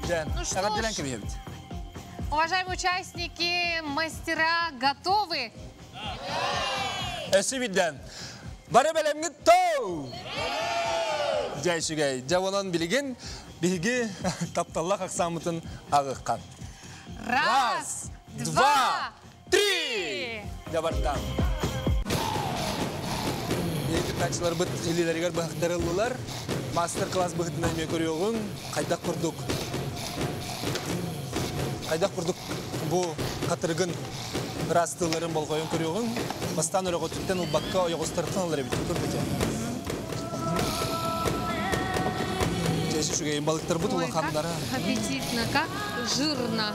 Дьэ, Ну что эҕэрдэлээн ж, кэбиһэбит. уважаемые участники, мастера готовы? Өссө биирдэн. Бары бэлэмҥит дуо! Дьэ, үчүгэй. Дьэ, онон билигин биһиги тапталлаах ахсааммытын ааҕыахха. Раз, два, три! Дьэ, бартаан. Биһиги кыттааччыларбыт илиилэригэр быһахтарыллылар. Мастер-класс быһыытынан эмиэ көрүөҕүҥ. Хайдах курдук хайдах курдук бу хатырыгын ыраастыылларын болҕойон көрүөҕүҥ. Бастаан өрөҕөтүттэн ылбакка ойоҕостортон ылар эбит көрбүтэ. Дьэ, үчүгэйин балыктарбыт Ой, как улаханнара. аппетитно, как жирно.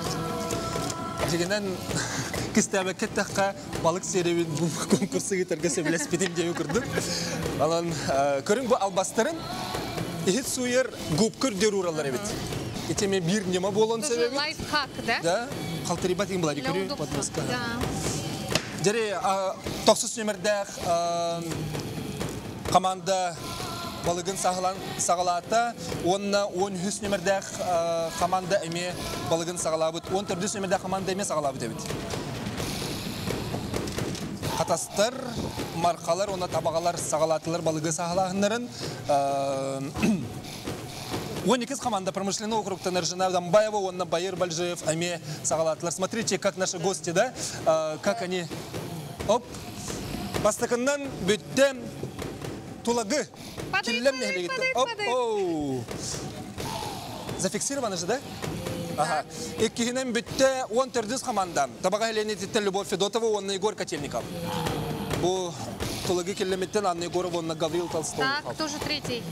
Дьиҥинэн кистээбэккэ эттэххэ, балык сиэрэбин бу конкурсу ыытарга сөбүлэспитим диэби курдук. Онон көрүҥ бу албастарын иһит сууйар губка үрдүгэр уураллар эбит. Ити эмиэ биир ньыма буолуон сөп Тоже эбит. лайфхак, да? Да, халтарыйбат иҥ була Для көрү удобства. подмоска. Да. Дьэри тохсус нүөмэрдээх команда балыгын саҕалаан саҕалаата уонна 13 нүөмэрдээх команда эмиэ балыгын саҕалаабыт 14 нүөмэрдээх команда эмиэ саҕалаабыт эбит. Хатастар, мархалар уонна табаҕалар саҕалаатылар балыгы саҕалааһыннарын. 12 команда промышленный округтан Ржина Дамбаева уонна Байыр Бальжиев эмиэ саҕалаатылар. Смотрите, как наши гости, да, как они... Оп! Бастакыннан бүттэ Тулагы. Падает, Киллэм падает, нэһилиэгиттэн. падает, Оп, падает. оу. Зафиксировано же, да? Ага. Иккиһинэн бүттэ 14 команда. Табаҕа сэлиэнньэтиттэн Любовь Федотова уонна Егор Котельников. Бу Тулагы Киллэмиттэн Анна Егорова уонна Гаврил Толстой. Так, кто же третий?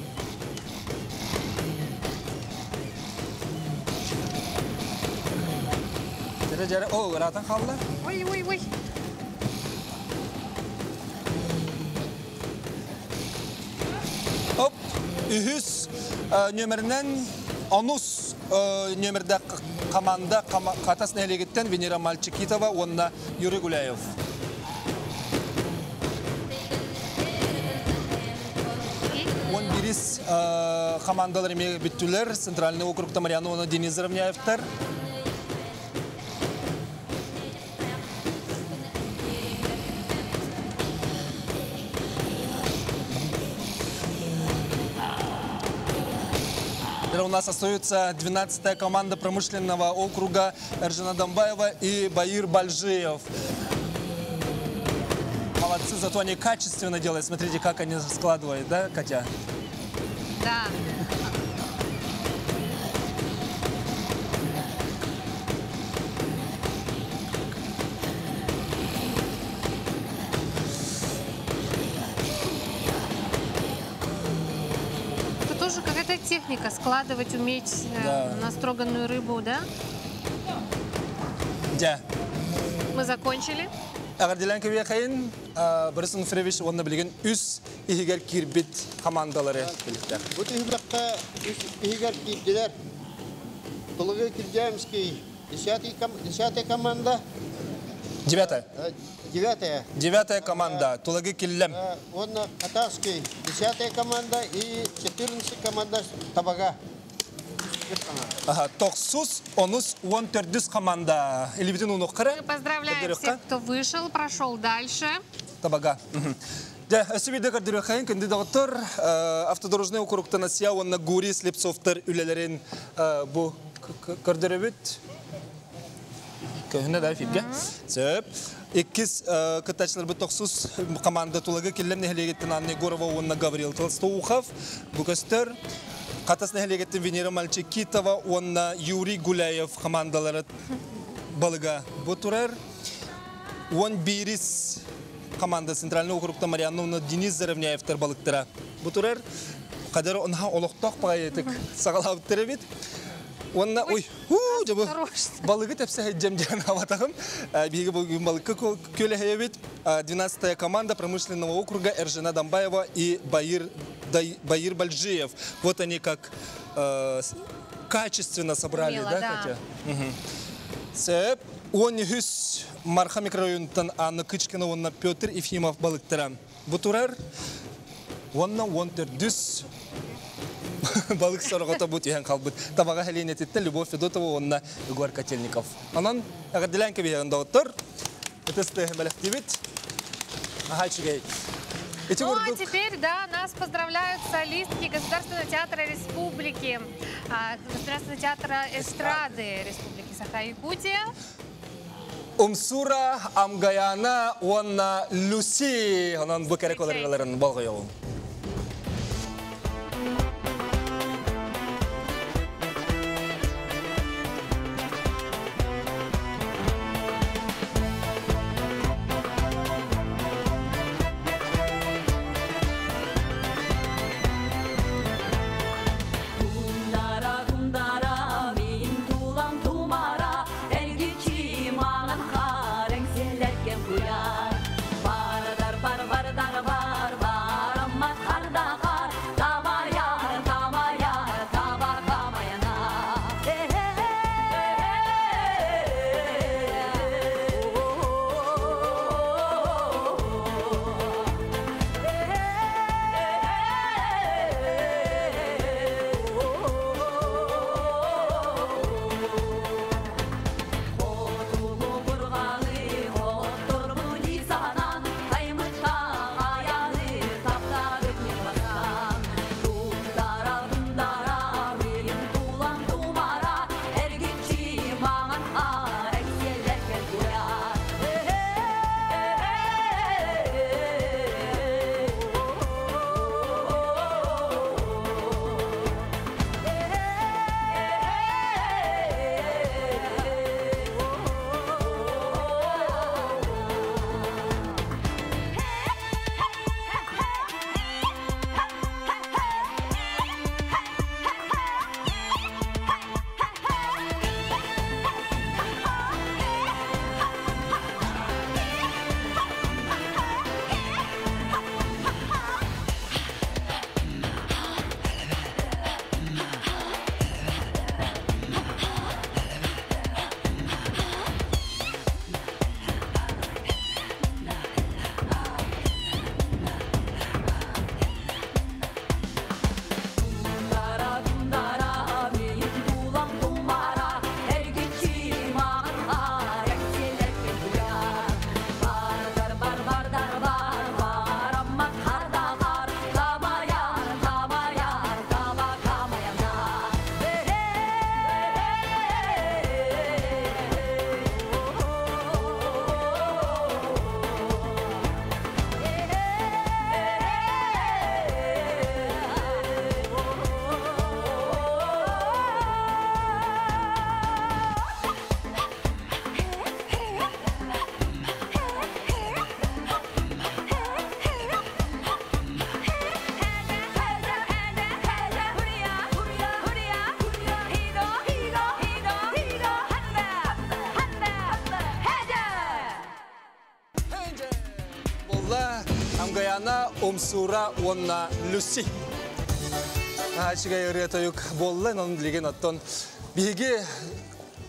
Дьэрэ дьэрэ, о, ыраатан хаалла. Ой, ой, ой. Оп, үһүс нүөмэринэн онус нөмірді команда Хатас нәһилиэгиттэн Венера Мальчикитова, онна Юрий Гуляев. 11 командалар эме бүттүлэр. Центральный округта Марьяна уонна Денис Равняевтар. У нас остается 12-я команда промышленного округа Эржина Домбаева и Баир Бальжиев. Молодцы, зато они качественно делают. Смотрите, как они складывают, да, Катя? Да. Это тоже какая-то техника, складывать, уметь настроганную рыбу, да? Да. Мы закончили. Эҕэрдэлээн кэбиһиэхэйиҥ, Борис Онуфриевич онно билигин үс иһигэр киирбит командалары биликтер. Бу түһүмэххэ үс иһигэр киирдилэр. Тулагы Кильдяемский, 10-й команда. Девятая. Девятая. Девятая команда. Тулагы Киллем. Он Хатасский, 10-я команда и 14 команда Табага. Ага, тохсус, онус, 14 команда. Илиибитин уунуохха. Мы поздравляем всех, кто вышел, прошел дальше. Табага. Дьэ, өссө биирдэ көрдөрүөххэйиҥ, күндү доҕоттор, автодорожный округтан Асия уонна Гурий Слепцовтар үлэлэрин бу көрдөрөбүт. Көһүннэ да эфиргэ. Сөп. Иккис кыттааччыларбыт тохсус команда Тулагы Киллэм нэһилиэгиттэн Анна Егорова уонна Гаврил Толстоухов. Бу көстөр. Хатас нэһилиэгиттэн Венера Мальчикитова уонна Юрий Гуляев командалары балыга бу турар. 11 команда Центральный округта Марианна уонна Денис Заровняевтар балыктара. Бу турар. Кадыр онха олохтоох баҕайытык саҕалаабыттар эбит. Онна, ой, хуу, дьэ бу балыгы тэпсэ сылдьам диэн абатаҕым. Биһиги бүгүн балыкка күөлэһийэбит. 12-я команда промышленного округа Эржина Дамбаева и Баир Бальжиев. Вот они как качественно собрали, Умело, да, да. Катя? Сөп. 13 Марха микрорайонтан Анна Кычкина уонна Петр Ефимов балыктара. Бу турар. Онна 14 балык сорҕото бу түһэн хаалбыт. Табаҕа нэһилиэгиттэн Любовь Федотова уонна Егор Котельников. Онон, эҕэрдэлээн кэбиһиэҕиҥ доҕоттор. Ытыс бэлэхтиибит. Ага, үчүгэй. Эти Ну, а курдук теперь, да, нас поздравляют солистки Государственного театра Республики, Государственного театра эстрады Республики Саха-Якутия. Умсура, Амгаяна, уонна Люси. Онон бу кэрэ ырыаларын болҕойуҥ. Тундара, тундара, мин тулам тумара, эргиччи маҥан хаар эҥсиэллэргэ куйаар. Бардар, бар, бардар, бар, бар, аммар. Сайана, Умсура уонна Люси. Ачыгай ырыа тойук буолла, онон билигин оттон биһиги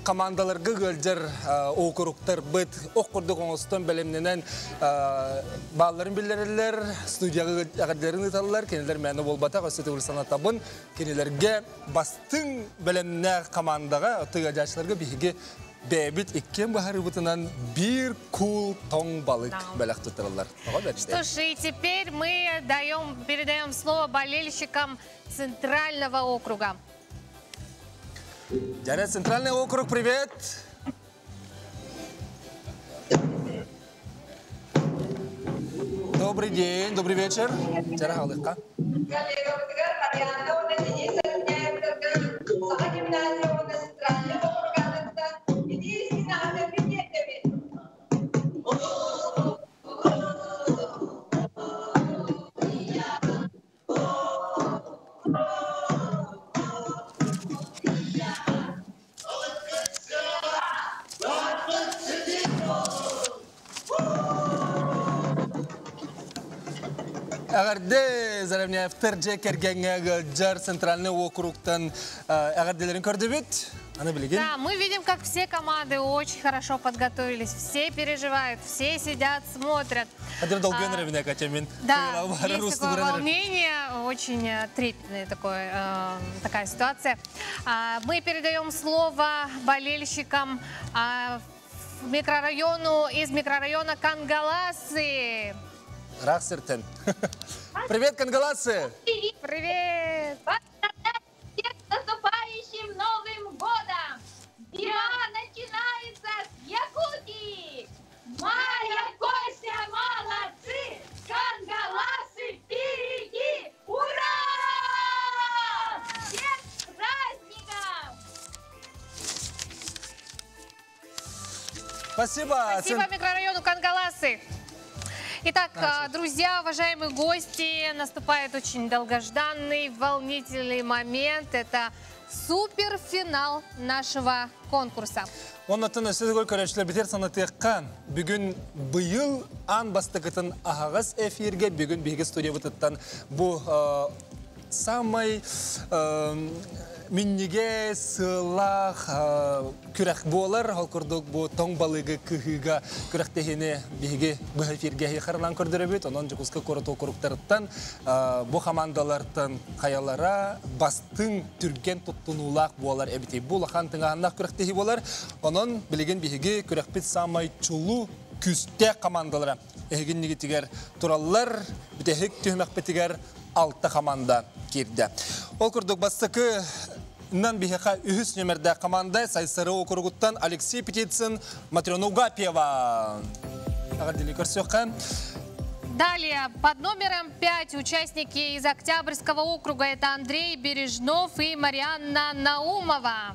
командаларга ыалдьар округтарбыт ох курдук оҥостон бэлэмнэнэн баалларын биллэрэллэр, студияҕа эҕэрдэлэрин ыыталлар, кинилэр мээнэ буолбатах, өссө төгүл санатабын, кинилэргэ бастыҥ бэлэмнээх командаҕа, тыгадьааччыларга биһиги бэйэбит иккиэн быһарыыбытынан биир куул тоҥ балык бэлэх туттараллар. Что ж, и теперь мы даем, передаем слово болельщикам Центрального округа. Дядя, Центральный округ, привет! Добрый день, добрый вечер. Тяра Эҕэрдэ Заровняевтар дьиэ кэргэҥҥэ ыалдьар Центральный округтан эҕэрдэлэрин көрдүбүт. Аны билигин. Да, мы видим, как все команды очень хорошо подготовились, все переживают, все сидят, смотрят. Хадыр долгын ревне катемин. Да, есть такое волнение, очень трепетная такое, такая ситуация. Мы передаем слово болельщикам микрорайону, из микрорайона Кангаласы. Рахсертен. Привет, Кангаласы! Привет! Привет! Всех с наступающим Новым годом! Зима начинается с Якутии! Майя, Костя, молодцы! Кангаласы впереди! Ура! Всех с праздником! Спасибо! Спасибо микрорайону Кангаласы! Итак, друзья, уважаемые гости, наступает очень долгожданный, волнительный момент. Это суперфинал нашего конкурса. Оннотон өссө төгүл көрөөччүлэрбитигэр санатыахха бүгүн быйыл аан бастакытын аһаҕас эфиргэ бүгүн биһиги студиябытыттан бу самай минньигэс сыаллаах күрэх буолар. Ол курдук бу тоҥ балыгы кыһыыга күрэхтэһиини биһиги быһа эфиргэ харалаан көрдөрөбүт. Онон Дьокуускай куорат округтарыттан бу хамаандалартан хайалара бастыҥ түргэн туттунуулаах буолар эбитий. Бу улахан тыҥааһыннаах күрэхтэһии буолар. Онон билигин биһиги күрэхпит самай чулуу күүстээх командалара эһигиннигитигэр тураллар. Бүтэһик түһүмэхпитигэр алта команда киирдэ. Ол курдук бастакы Нан биһиэхэ үһүс нүөмэрдээх команда Сайсары округуттан Алексей Птицын, Матрена Угапьева. Эҕэрдэлии көрсүөххэ. Далее, под номером 5 участники из Октябрьского округа. Это Андрей Бережнов и Марианна Наумова.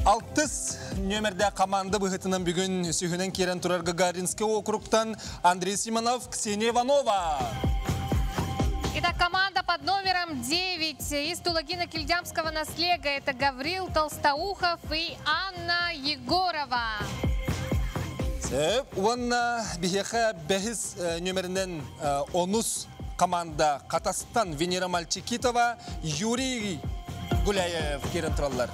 Алтыс нүөмэрдээх команда быһыытынан бүгүн үсүһүнэн киирэн турар Гагаринский округтан Андрей Симонов, Ксения Иванова. Итак, команда под номером 9 из Тулагино-Кильдямского наслега. Это Гаврил Толстоухов и Анна Егорова. Сөп, уонна биһиэхэ бэһис нүөмэринэн онус команда Хатастан Венера Мальчикитова, Юрий Гуляев киирэн тураллар.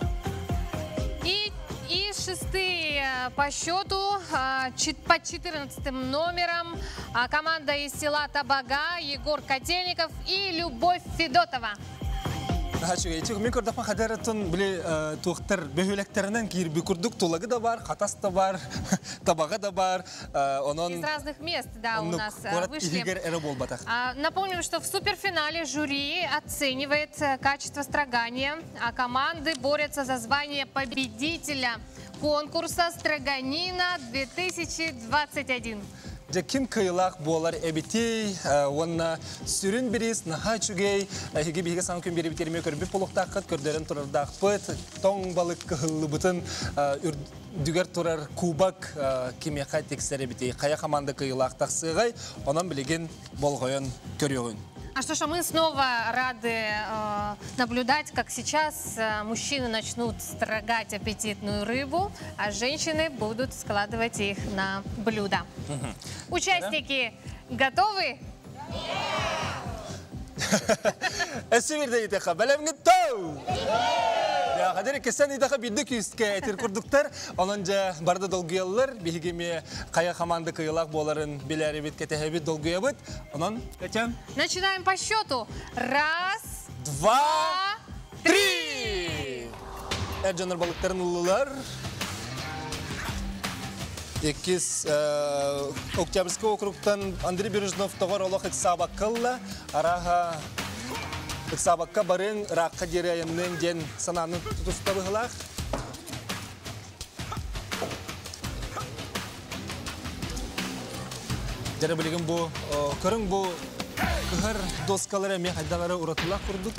И шестые по счету, под 14 номером, команда из села Табага, Егор Котельников и Любовь Федотова. Үчүгэй. Мин көрдөхпүнэ хадаратын били туохтар бөһүөлэктэринэн киирбит курдук Тулагы да баар, Хатас да баар, Табаҕа да баар. Онон Из разных мест, да, у нас вышли. эрэ буолбатах. Напомним, что в суперфинале жюри оценивает качество строгания, а команды борются за звание победителя конкурса «Строганина 2021». Дьэ ким кыайыылаах буолар эбитий, уонна сүрүн бириис наһаа үчүгэй, эһиги биһиги саҥа күн биэрбит эмиэ көрбүт буолуохтааххыт, көрдөрөн турардаахпыт, тоҥ балык кыһыллыбытын үрдүгэр турар кубок кимиэхэ тиксэр эбитий, хайа команда кыайыылаах тахсыаҕай, онон билигин болҕойон көрүөҕүҥ. А что ж, а мы снова рады наблюдать, как сейчас мужчины начнут строгать аппетитную рыбу, а женщины будут складывать их на блюда. Участники готовы? Өссө биирдэ ыйытыахха, бэлэмҥит дуо! Хадыр кесен идаха бидди күүскэ этир курдуктар, онон дьэ бары да долгуйаллар, биһиги эмиэ хайа хамаанда кыайыылаах буоларын билэрибит, кэтэһэбит, долгуйабыт. Онон, Катя? Начинаем по счету. Раз, два, три! Эр дьоннор балыктарын ыллылар. Иккис Октябрьский округтан Андрей Бережнов тоҕор олох ыксаабакка ылла. Арааһа ыксаабакка барыҥ, ыраахха диэри айанныаҥ диэн санааны тутуста быһылаах. Дьэ билигин бу көрүҥ бу кыһар доскалар эмиэ хайдах эрэ уратылаах курдук.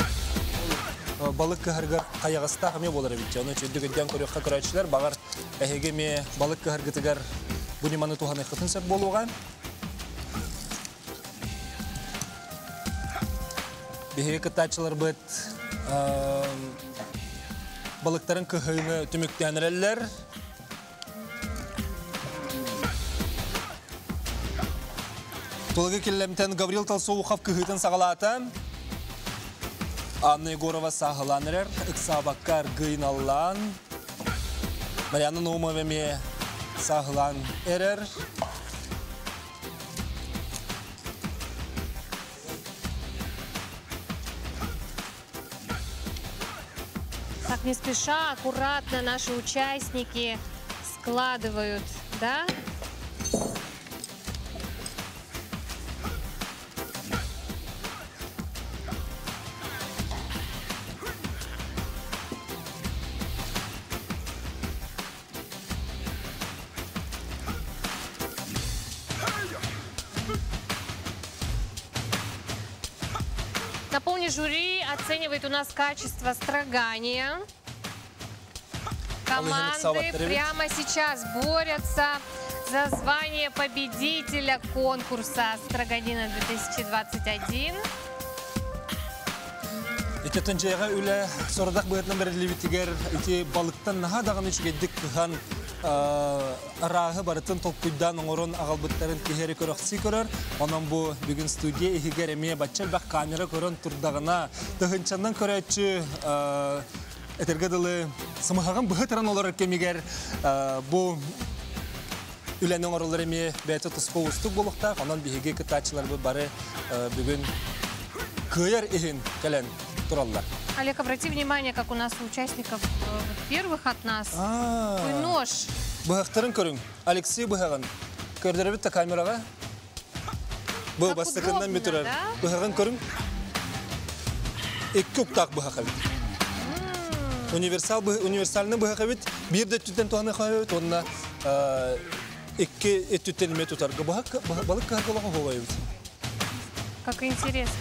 Балык кыһаргар хайаҕастаах эмиэ буолар эбит. Ону үчүгдүк өйдөөн көрүөххэ көрөөччүлэр баҕар эһиги эмиэ балык кыһаргытыгар бу ньыманы туһаныаххытын сөп буолуоҕа. Биһиги кыттааччыларбыт балыктарын кыһыыны түмүктээн эрэллэр. Тулагы Киллэмтэн Гаврил Толсоухов кыһыытын саҕалаата. Анна Егорова сааһылаан эрэр, ыксаабакка аргыйналлаан. Марианна Наумова эмиэ сааһылаан эрэр. Так, не спеша, аккуратно наши участники складывают, да? Напомню, жюри оценивает у нас качество строгания. Команды прямо сейчас борются за звание победителя конкурса «Строганина 2021». Итеттэн дьиэҕэ үлэ сорудах быһыытынан бэриллибитигэр ити балыктан наһаа даҕаны үчүгэйдик кыһан арааһы барытын толкуйдаан оҥорон аҕалбыттарын киһи эрэ көрөхсүү көрөр. Онон бу бүгүн студия иһигэр эмиэ бачча элбэх камера көрөн турдаҕына тыһыынчанан көрөөччү этэргэ дылы сымыһаҕын быһа туран олорор кэмигэр бу үлэни оҥороллор эмиэ бэйэтэ туспа уустук буолуохтаах. Онон биһиги кыттааччыларбыт бары бүгүн кыайар иһин кэлэн тураллар. Олег, обрати внимание, как у нас у участников первых от нас такой нож. Быһахтарын көрүҥ. Алексей быһаҕын. Көрдөрөбүт да камераҕа. Бу бастакыннан бүтүрэр. Быһаҕын көрүҥ. Икки уктаах быһах эбит. Универсал универсальный быһах эбит. Биир да өттүттэн туһаныах эбит. Уонна икки өттүттэн эмиэ тутарга быһах балык кыһарга олоҕо оһуобай эбит. Как интересно.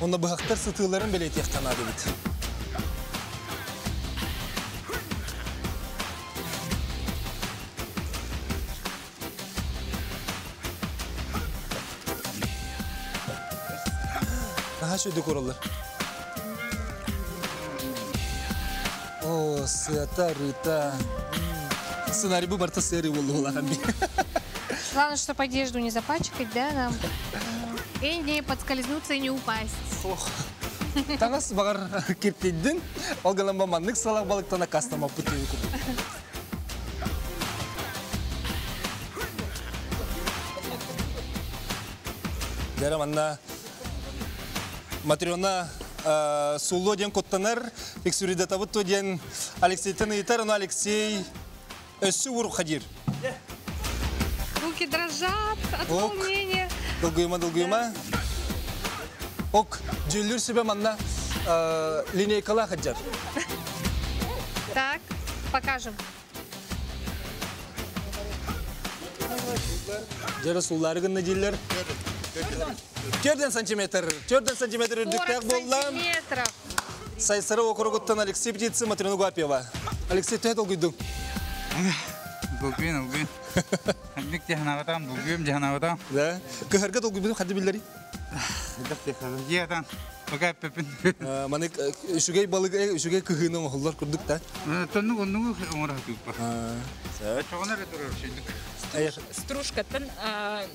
Онно быһахтар сытыыларын бэлиэтиэххэ наада эбит. Наһаа үчүгэй кураллар. О, сыата, арыыта. Сценарий бу барыта сыарыы буолла Главное, чтобы одежду не запачкать, да, нам? И не подскользнуться и не упасть. Ох. Таҥас баҕар киртийдин, ол гынан маннык салах балыктан аккаастаммаппыт диэби курдук. Дьэ манна Матрена сууллуо диэн куттанар, Иксуридатабыт то диэн Алексейтан ыйытар, ону Алексей өссө уруха диир. Руки дрожат от Ок. волнения. Долгуйума, долгуйума. Ок, дьүүллүүр сүбэ манна линейкалаах сылдьар. Так, покажем. Дьэ сууллаары гынна дииллэр. Төрдөн сантиметр, төрдөн сантиметр 40 үрдүктээх буолла. сантиметров. Сайсары округуттан Алексей Птицын, Матрена Гапьева. Алексей, төһө долгуйдуҥ? Долгуйун, долгуйун. Ханнык дьаһанабатам, долгуйум дьаһанабатам. Да. Кыһарга долгуйбутум хадды биллери? Дьиэтан. Пока эппеппин. Маны үчүгэй балык, үчүгэй кыһыыны оҥоһуллар курдук да. Тоннук оннугу оҥоро сатыыппа. Чоҕун эрэ турар шүйдүк. Стружкаттан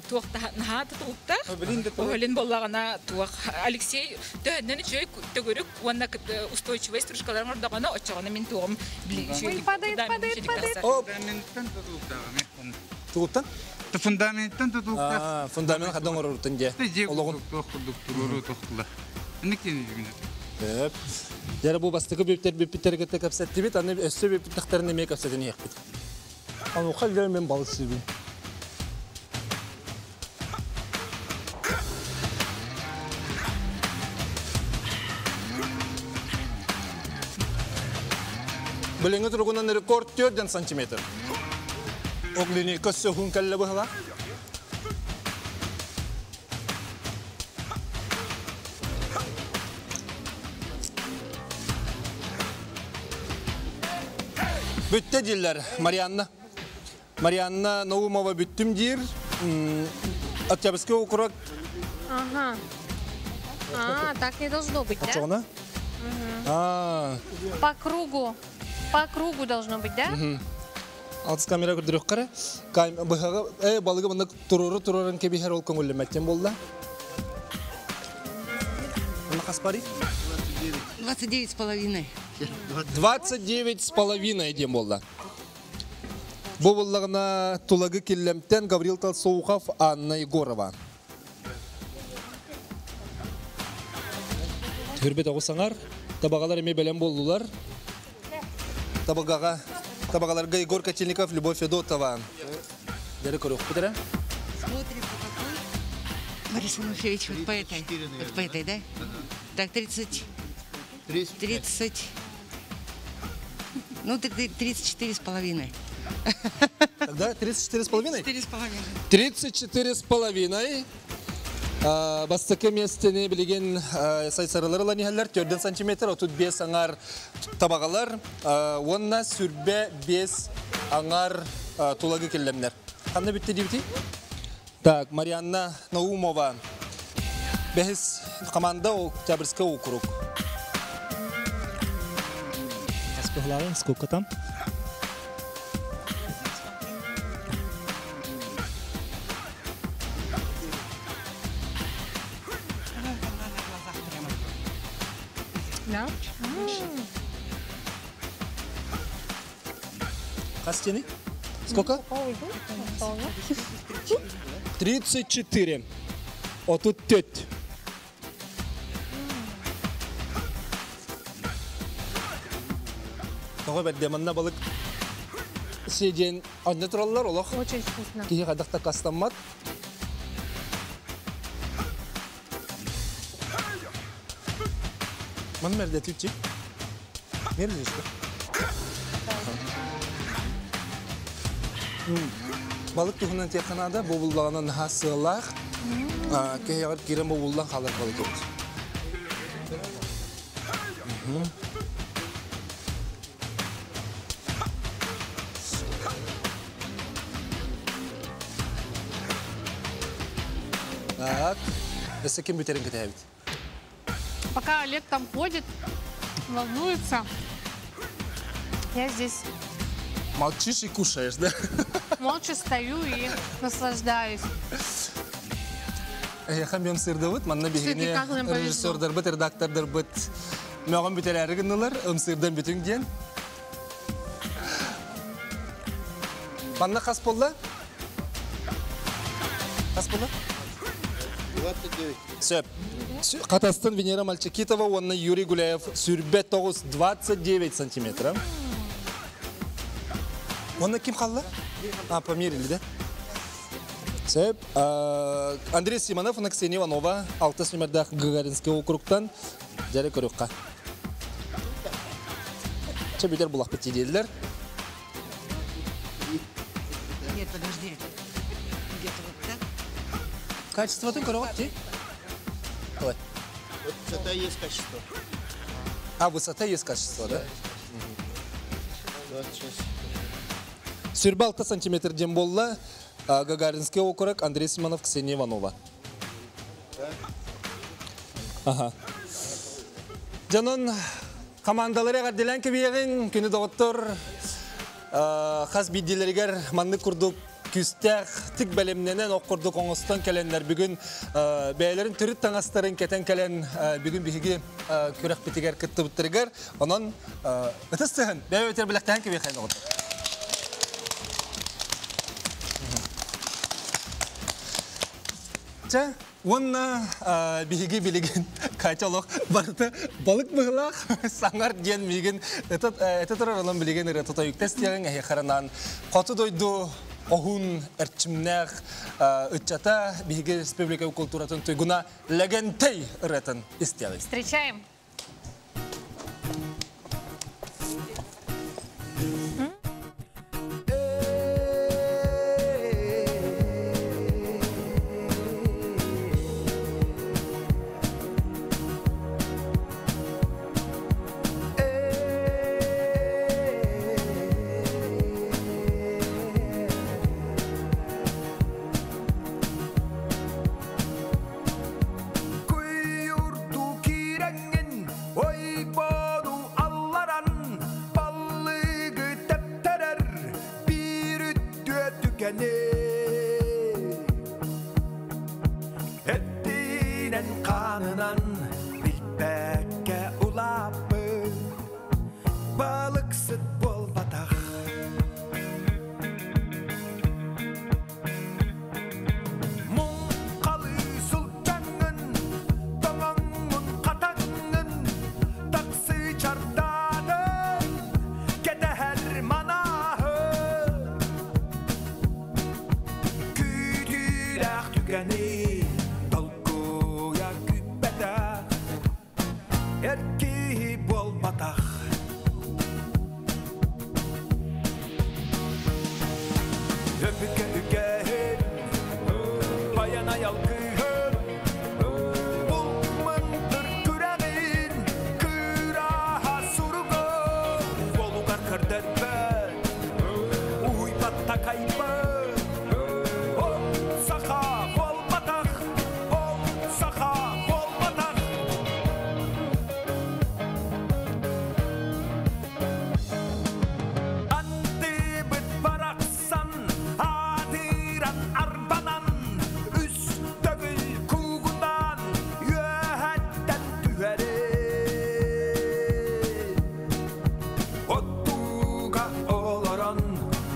туох наһаа тутулуктаах. Оһолин боллаҕына туох Алексей төһөннөн үчүгэй төгүрүк уонна устойчивай стружкаларын ордоҕуна оччоҕуна мин туоҕум Ой, падает, падает, падает. Фундаменттан тутулуктааҕа. Тугуттан? Фундаменттан тутулуктаах. Фундамент хаддан оҥороруттан дьэ. Олоҕун. Туох курдук туруору тохтулар. Инник диэн үгүнэ. Сөп. Дьэ бу бастакы бүптэр бүппүттэр кытта кэпсэттибит, аны өссө бүппүттэхтэрин эмиэ кэпсэтин иһиэхпит. Онуоха илдьэр мен балык сиибин. Билиҥҥи туругунан рекорд 4 сантиметр. Оглини көссөһүн кэллэ быһыла. Бүттэ дииллэр Марианна. Марианна Наумова бүттүм диир. Октябрьский округ. Ага. А, так не должно быть, да? Очоҕуна? А. По кругу. По кругу должно быть, да? Алтыс камера көрдөрүөххэ быһаҕы э балыгы маннык туруору туруоран кэбиһэр ол көҥүллэммэттэн буолла. Манна хас пари? 29 с половиной. 29 с половиной диэн буолла. Бу буллаҕына Тулагы Киллэмтэн Гаврил Толсоухов, Анна Егорова. Түрбет оҕус саҥар, табаҕалар эмиэ бэлэм буоллулар. Табагаҕа, табаҕаларга Егор Котельников, Любовь Федотова. Дәрі көрүөхпүт эрэ. Смотрим, по какой. Борис Тимофеевич, вот по этой. Вот по этой, да? Так, 30. 30. Ну, 34 с половиной. Тогда 34 с половиной? 34 с половиной. 34 с половиной. Бастакы миэстэни билигин сайсарылар ылан иһэллэр 4 сантиметр, 35 аҥар табаҕалар уонна сүрбэ 5 аҥар тулагы киллэмнэр. Ханна бүттэ диэбитий? Так, Марианна Наумова. Бэһис команда Октябрьская округ. Сколько там? Да? Хастины? Сколько? 34. 34. Тоҕо бэрдэ манна балык сиэдиэн анньа тураллар олох. Очень вкусно. Киһи хайдах да кастаммат. Ман мерде түтчи. Мерде Балык туһунан тиэхханаада бу буллаҕына наһаа сыалаах, киһиэҕэр киирэн бобуллан хаалар балык эбит. Так, өссө ким бүтэрин кэтэһэбит? Пока Олег там ходит, волнуется, я здесь Молчишь и кушаешь, да? Молча стою и наслаждаюсь. Эһиэхэ ымсыырдыбыт, манна биһигини Все-таки как нам повезло. режиссердарбыт, редактордарбыт мөҕөн бүтэрээри гыннылар, ымсыырдан бүтүҥ диэн. Манна хас буолла? Хас буолла? 29. Сөп. Хатастан Венера Мальчикитова уонна Юрий Гуляев сүрбэ 9 29 сантиметра. Онно ким қалла? А, померили, да? Сөп. Андрей Симонов, Ксения Иванова, алтыс нөмірдәк Гагаринский округтан жәрі көріққа. Че бүтер булақ бітті дейлер. Нет, подожди. Где-то вот так. Качествотын көрі ти? Давай. Вот высота есть качество. А, высота есть качество, да? 26. Сүрбэ 6 сантиметр дем болла. Гагаринский округ, Андрей Симонов, Ксения Иванова. Ага. Жанон командалары ғарделен кебиегин, күні доғыттыр, хас бидилеригер манны курдук күстәх тик бәлемненен оққурдук оңостон кәленнер бүгін бәйлерин түрүт таңастарын кетен кәлен бүгін биһиги күрәк битигер кыттыбыттырыгар. Онон ытыстыһын бәй өтер билэктәһен кебиехин доғыттыр. Ча, онна биһиги билигин Катя олох барыты балык быһылаах саңар диэн миигин это турар онон билигин ырыа тута үктес диэҕиҥ эһи харанан хоту дойду оһун эрчимнээх ыччата биһиги республика культуратын туйгуна Лэгэнтэй ырыатын истиэҕиҥ. Встречаем. Куйурду кииреңин, ойбону алларан, баллыгы тептерер, бир үттүө түкени. Эттинен канынан билбекке улаппы, балыксыт болбатах. Муңқалы султаңын, тоңоңун қатаңын, таксы чартадын, кетәһәр манахы. Күйдүләк түгәни, толкуя күппәтә, эрки болбатах. Öpüke ükehin, bayan ayalkıhın, bulmındır küremin, kıraha surugu, bolugar kırderbe, uybatta kaybı, ol saha bolbatak, ol saha bolbatak. Антыбыт барақсан, адыран арбанан, үстөгүл кугунан, үөһәттен түһәрин. Оттуга олорон,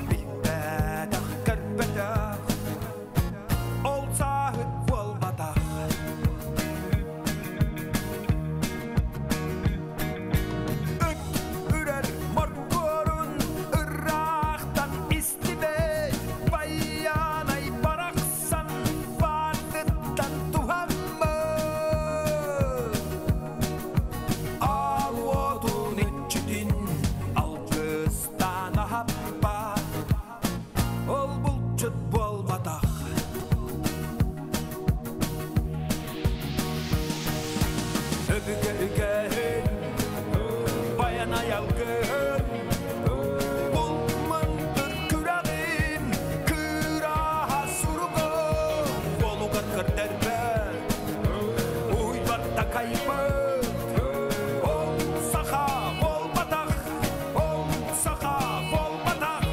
билбэтэх көрбөтөх, ол саһыт буолбатах. Ыт үрэр моргорун ыраахтан истибэт, баянай барахсан баатыттан туһаммыт. Ал уотун иччитин алгыстан ахаппат, ол булчут буолбатах. Өбүгэ үгэһин, баян аялгыһын, булмындыр күрәҕин, кыраһа суругун, болугар көрдөрбөт, уйбатта кайбыт, ол саха буолбатах, ол саха буолбатах.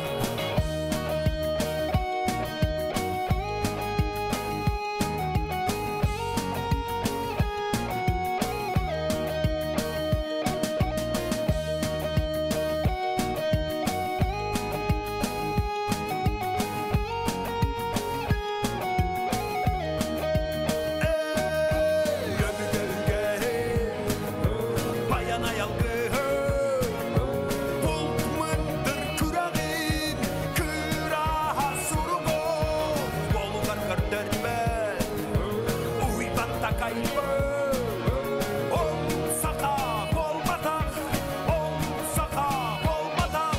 Өбүгэ үгэһин, баян аялгыһын, булмындыр күрәҕин, кыраһа суругун, болугар көрдөрбөт, уйбатта кайбыт, ол саха буолбатах, ол саха буолбатах.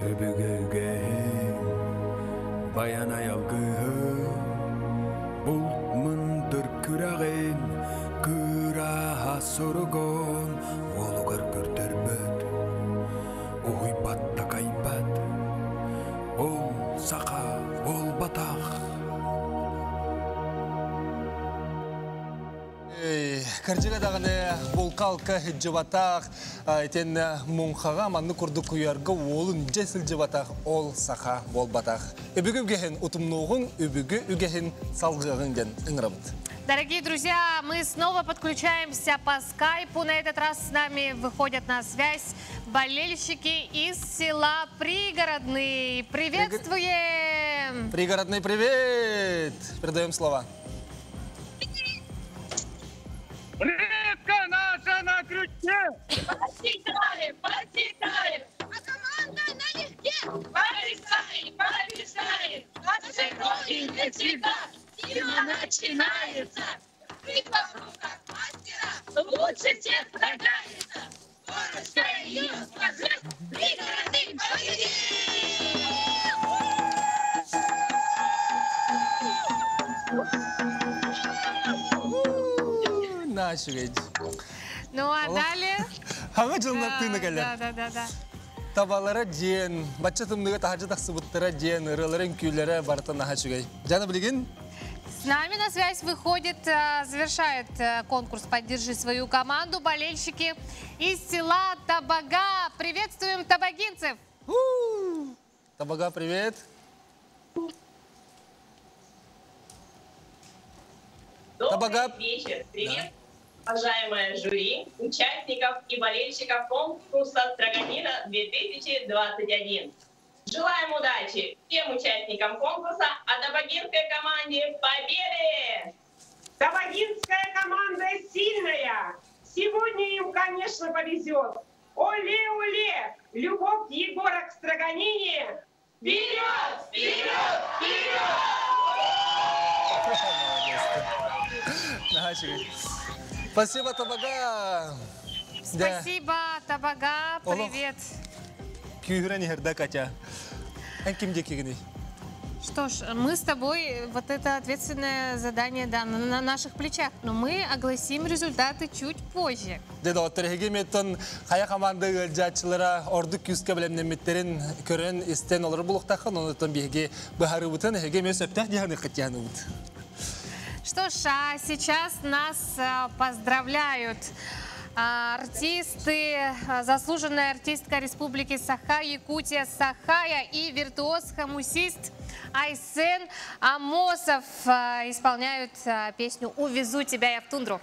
Өбүгэ үгэһин, баян аялгыһын, булмындыр күрәҕин, кыраһа суругун, уолугар көрдөрбөт, Уһуйбат такайбат. Ол саха буолбатах. Кырдьыга даҕаны булка-алка сылдьыбатах, итиэннэ муҥхаҕа маннык курдук куйаарга уолун дьэ сылдьыбатах ол саха буолбатах. Үбүгү үгэһин утумнуоҕуҥ, үбүгү үгэһин салгыаҕыҥ диэн ыҥырабыт. Дорогие друзья, мы снова подключаемся по скайпу. На этот раз с нами выходят на связь болельщики из села Пригородный. Приветствуем! Пригородный привет! Передаем слова. Рыбка наша на крючке! Посчитали, посчитали! А команда налегке! Побеждает, побеждает! Наши крови не всегда! Сила начинается! Рыба в руках мастера лучше всех сражается! Корочка ее сложил, пригородный победил! Наша Ну а далее... Хаҥа дьылынан тыына кэлэр. Да, да, да, да. Табалара диэн, бачча тымныга таһырдьа тахсыбыттара диэн, ырыалара, үҥкүүлэрэ барыта наһаа үчүгэй. Жана билигин С нами на связь выходит, завершает конкурс «Поддержи свою команду» болельщики из села Табага. Приветствуем табагинцев! Табага, привет! Добрый Табага. вечер. Привет, уважаемое жюри, участников и болельщиков конкурса «Строганина 2021». Желаем удачи всем участникам конкурса, а табагинской команде победы! Табагинская команда сильная. Сегодня им, конечно, повезет. Оле, оле! Любовь Егора к Строганине! Вперед, вперед, вперед! Спасибо, Табага! Спасибо, Табага, привет! Күүһүрэн иһэрдэ Катя. Эн ким диэкигиний? Что ж, мы с тобой, вот это ответственное задание, да, на наших плечах, но мы огласим результаты чуть позже. Дьэ доҕоттор, эһиги эмиэ хайа команда ыалдьааччылара ордук күүскэ бэлэмнэммиттэрин көрөн истэн олорор булуохтааххын, онтон биһиги быһаарыыбытын эһиги эмиэ сөптөөх дьаһаныаххыт дьаһаныбыт. Что ж, а сейчас нас поздравляют артисты, заслуженная артистка Республики Саха, Якутия Сахая и виртуоз-хомусист Айсен Амосов исполняют песню «Увезу тебя я в тундру».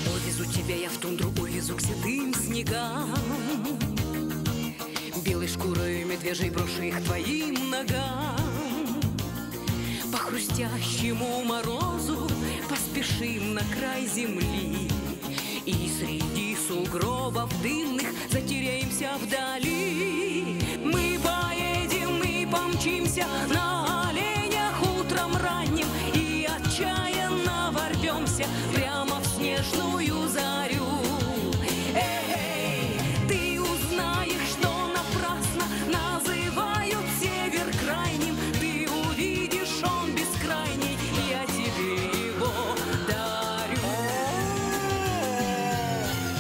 Увезу тебя я в тундру, увезу к седым снегам. Белой шкурой медвежьей брошу их твоим ногам. По хрустящему морозу поспешим на край земли. И среди сугробов дымных затеряемся вдали. Мы поедем и помчимся на оленях утром ранним и отчаянно ворвемся прямо в снежную зарю. Эй, ты узнаешь, что напрасно называют север крайним. Ты увидишь, он бескрайний, я тебе его дарю.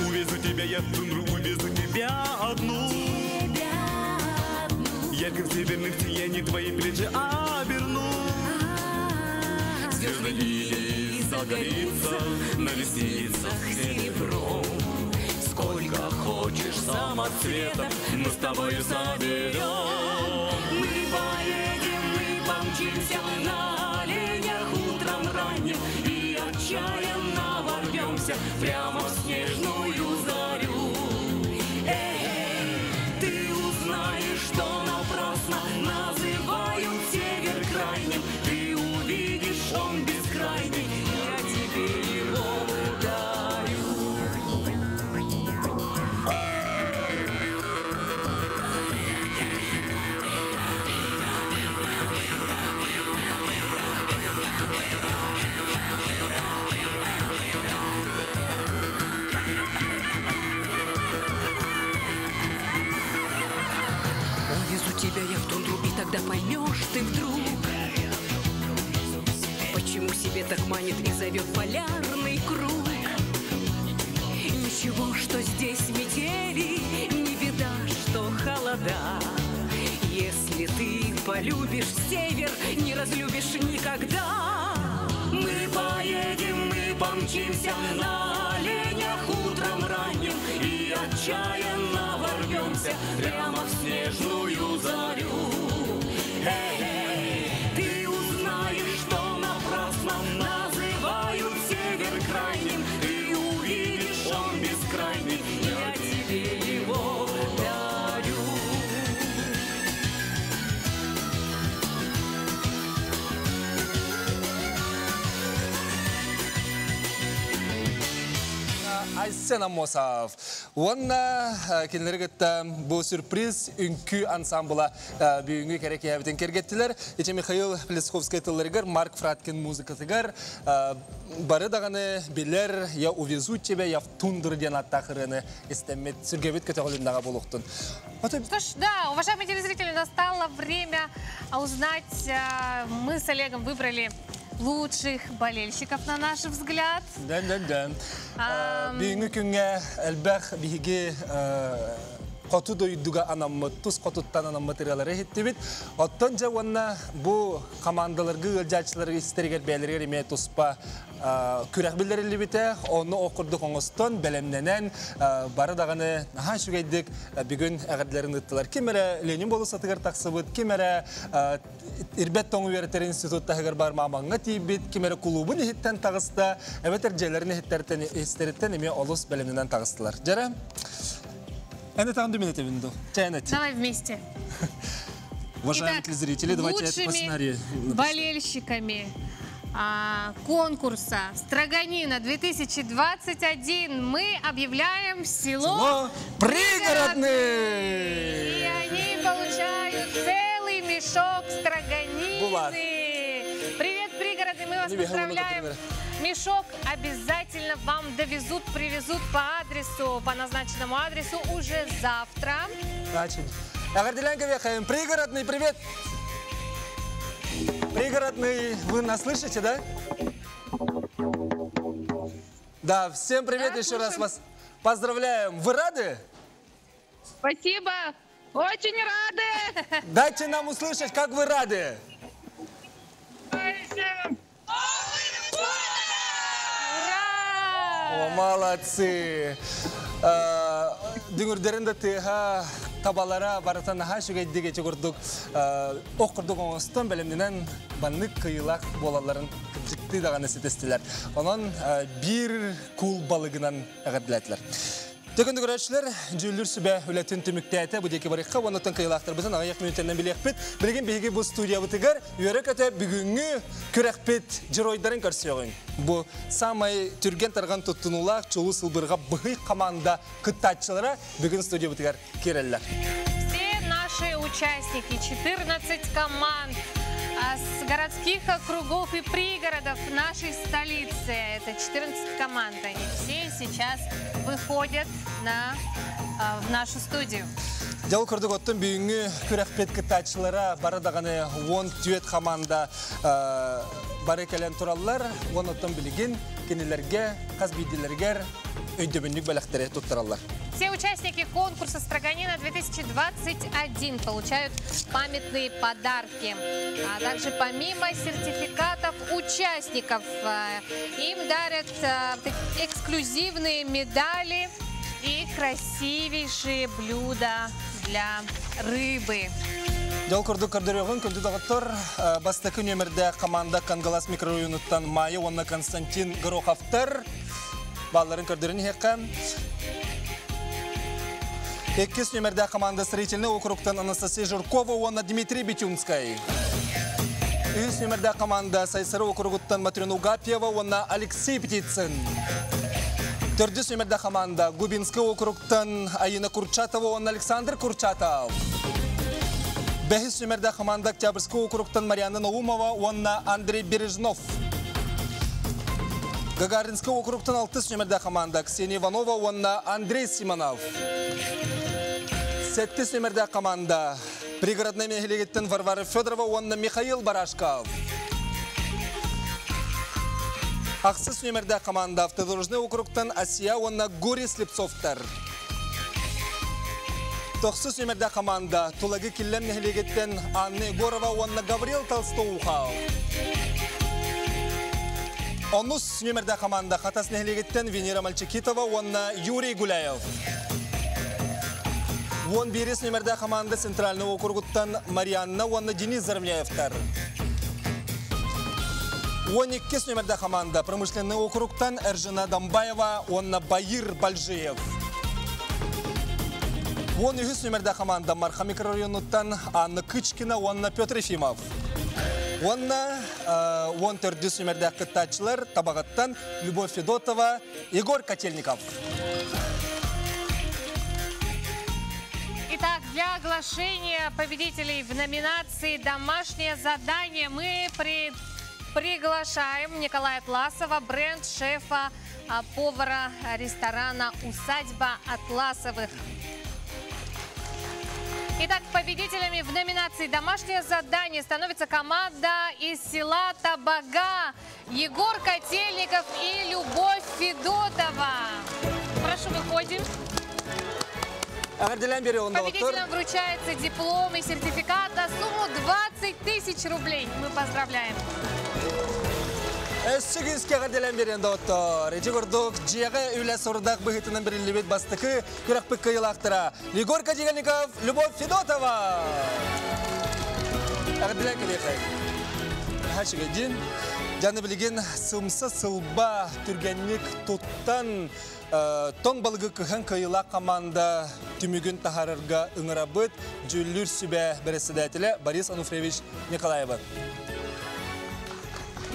Увезу тебя я в тундру, увезу тебя одну. Ярким северным сиянием твои плечи оберну. Звездный лилий загорится на ресницах серебром. Сколько хочешь самоцветов мы с тобою соберем. Мы поедем, мы помчимся на оленях утром ранним и отчаянно ворвемся прямо в снежную зарю. Эй, ты узнаешь, что напрасно называют север крайним. Ты увидишь, он бескрайний, я тебе его дарю. Так манит и зовет полярный круг. Ничего, что здесь метели, не беда, что холода. Если ты полюбишь север, не разлюбишь никогда. Мы поедем, мы помчимся на оленях утром ранним и отчаянно ворвемся прямо в снежную зарю. Эй, ты узнаешь, что напрасно называют север крайним. Ты увидишь, он бескрайний, я тебе его дарю. Айсен Амосов. Уонна кинилэри кытта бу сюрприз үҥкүү ансамбла бүгүҥҥү кэрэ киэһэбитин киэргэттилэр. Ити Михаил Плесковскай тылларыгар, Марк Фраткин музыкатыгар бары даҕаны билэр «Я увезу тебя, я в тундру» диэн ааттаах ырыаны истэммит сүргэбит көтөҕүлүннэҕэ буолуохтун. Что ж, да, уважаемые телезрители, настало время узнать. Мы с Олегом выбрали лучших болельщиков, на наш взгляд. Да, да, да. Бүгүҥҥү күҥҥэ элбэх биһиги хоту дойдуга анаммыт, тус хотуттан анаммыт ырыалары иһиттибит. Оттон дьэ уонна бу хамаандаларга ыалдьааччыларга истэригэр бэйэлэригэр эмиэ туспа күрэх биллэриллибитэ. Ону ол курдук оҥостон, бэлэмнэнэн, бары даҕаны наһаа үчүгэйдик бүгүн эҕэрдэлэрин ыыттылар. Ким эрэ Ленин болуоссатыгар тахсыбыт, ким эрэ Ирбэт тоҥ үөрэтэр институт таһыгар бар маамаҥҥа тиийбит, ким эрэ кулуубун иһиттэн таҕыста, эбэтэр дьиэлэрин иһиттэриттэн истэриттэн эмиэ олус бэлэмнэнэн таҕыстылар. Дьэрэ, эн этаҕын дүмүн этэбин дуу? Чээн эт. Давай вместе. Уважаемые Итак, телезрители, давайте это по лучшими сценарию. болельщиками конкурса «Строганина 2021» мы объявляем село, Село Пригородный! И они получают целый мешок строганины. Булар. Привет, пригороды, мы вас Не бегай, поздравляем. Мешок обязательно вам довезут, привезут по адресу, по назначенному адресу уже завтра. Значит, Эҕэрдэлээн кэбиһиэхэйиҥ, пригородный привет! Пригородный, вы нас слышите, да? Да, всем привет Да, еще раз слушаем. вас поздравляем. Вы рады? Спасибо. Очень рады. Дайте нам услышать, как вы рады. Ура! О, молодцы! Дүҥүрдэрин да тыаһа табалара барыта наһаа үчүгэйдик ити курдук ох курдук оҥостон бэлэмнэнэн баннык кыйылаах буолалларын кырдьыктыы даҕаны ситистилэр. Онон биир куул балыгынан эҕэрдэлээтилэр. Төкүндү көрөөччүлэр, дьүүллүүр сүбэ үлэтин түмүктээтэ бу диэки барыахха уонна кыйылаахтарбытын аҕыйах мүнүүтэнэн билиэхпит. Билигин биһиги бу студиябытыгар үөрэ-көтө бүгүҥҥү күрэхпит дьоруойдарын көрсүөҕүҥ. Бу самай түргэн тарҕан туттунуулаах чулуу сылбырҕа быһый команда кыттааччылара бүгүн студиябытыгар киирэллэр. Все наши участники, 14 команд с городских округов и пригородов нашей столицы. Это 14 команд. Они все сейчас выходят в нашу студию. Дьэ ол курдук оттон бүгүҥҥү күрэхпит кыттааччылара бары даҕаны 14 команда бары кэлэн тураллар. Уон оттон билигин кинилэргэ хас биирдиилэригэр өйдөбүнньүк бэлэхтэри туттараллар. Все участники конкурса «Строганина 2021» получают памятные подарки. А также помимо сертификатов участников, им дарят эксклюзивные медали и красивейшие блюда для рыбы. Дьэ ол курдук көрдөрүөҕүҥ күндү доҕоттор бастакы нүөмэрдээх команда Кангалас микрорайонуттан Майя уонна Константин Гороховтар балларын көрдөрөн иһиэххэ. Иккис нүөмэрдээх команда строительный округтан Анастасия Жиркова уонна Дмитрий Бетюнскай. Үһүс нүөмэрдээх команда Сайсары округуттан Матрена Угапьева уонна Алексей Птицын. Төрдүс нүөмэрдээх команда Губинский округтан Аина Курчатова уонна Александр Курчатов. Бэһис нүөмэрдээх команда Октябрьский округтан Марьяна Наумова уонна Андрей Бережнов. Гагаринский округтан алтыс нүөмэрдээх команда Ксения Иванова уонна Андрей Симонов. Сэттис нүөмэрдээх команда Пригородный нэһилиэгиттэн Варвара Федорова уонна Михаил Барашков. Ахсыс нүөмэрдээх команда Автодорожный округтан Асия уонна Гурий Слепцовтар. Тохсус нүөмэрдээх команда Тулагы Киллэм нэһилиэгиттэн Анна Егорова уонна Гаврил Толстоухов. Онус нүөмэрдээх команда Хатас нэһилиэгиттэн Венера Мальчикитова уонна Юрий Гуляев. Уон биирис нүөмэрдээх команда Центральный округуттан Марианна уонна Денис Заровняевтар. Уон иккис нүөмэрдээх команда Промышленный округтан Эржина Дамбаева уонна Баир Бальжиев. Уон үһүс нүөмэрдээх команда Марха микрорайонуттан Анна Кычкина уонна Петр Ефимов. Уонна уон төрдүс нүөмэрдээх кыттааччылар Табаҕаттан Любовь Федотова, Егор Котельников. Итак, для оглашения победителей в номинации «Домашнее задание» мы при... приглашаем Николая Атласова, бренд-шефа, повара ресторана «Усадьба Атласовых». Итак, победителями в номинации «Домашнее задание» становится команда из села Табага. Егор Котельников и Любовь Федотова. Прошу, выходим. Победителям вручается диплом и сертификат на сумму 20 тысяч рублей. Мы поздравляем. Өссө күүскэ эҕэрдэлээн биэриэҕиҥ доҕоттор. Ити курдук дьиэҕэ үлэ сорудах быһыытынан бэриллибит бастакы күрэхпит кыайыылаахтара Егор Котельников, Любовь Федотова. Эҕэрдэлээн кэлиэхэй. Хачыгадин. Дьаны билигин сымса сылба түргэнник туттан тоҥ балыгы кыһан кыайыылаах команда түмүгүн таһаарарга ыҥырабыт дьүүллүүр сүбэ бэрэссэдээтэлэ Борис Ануфриевич Николаева.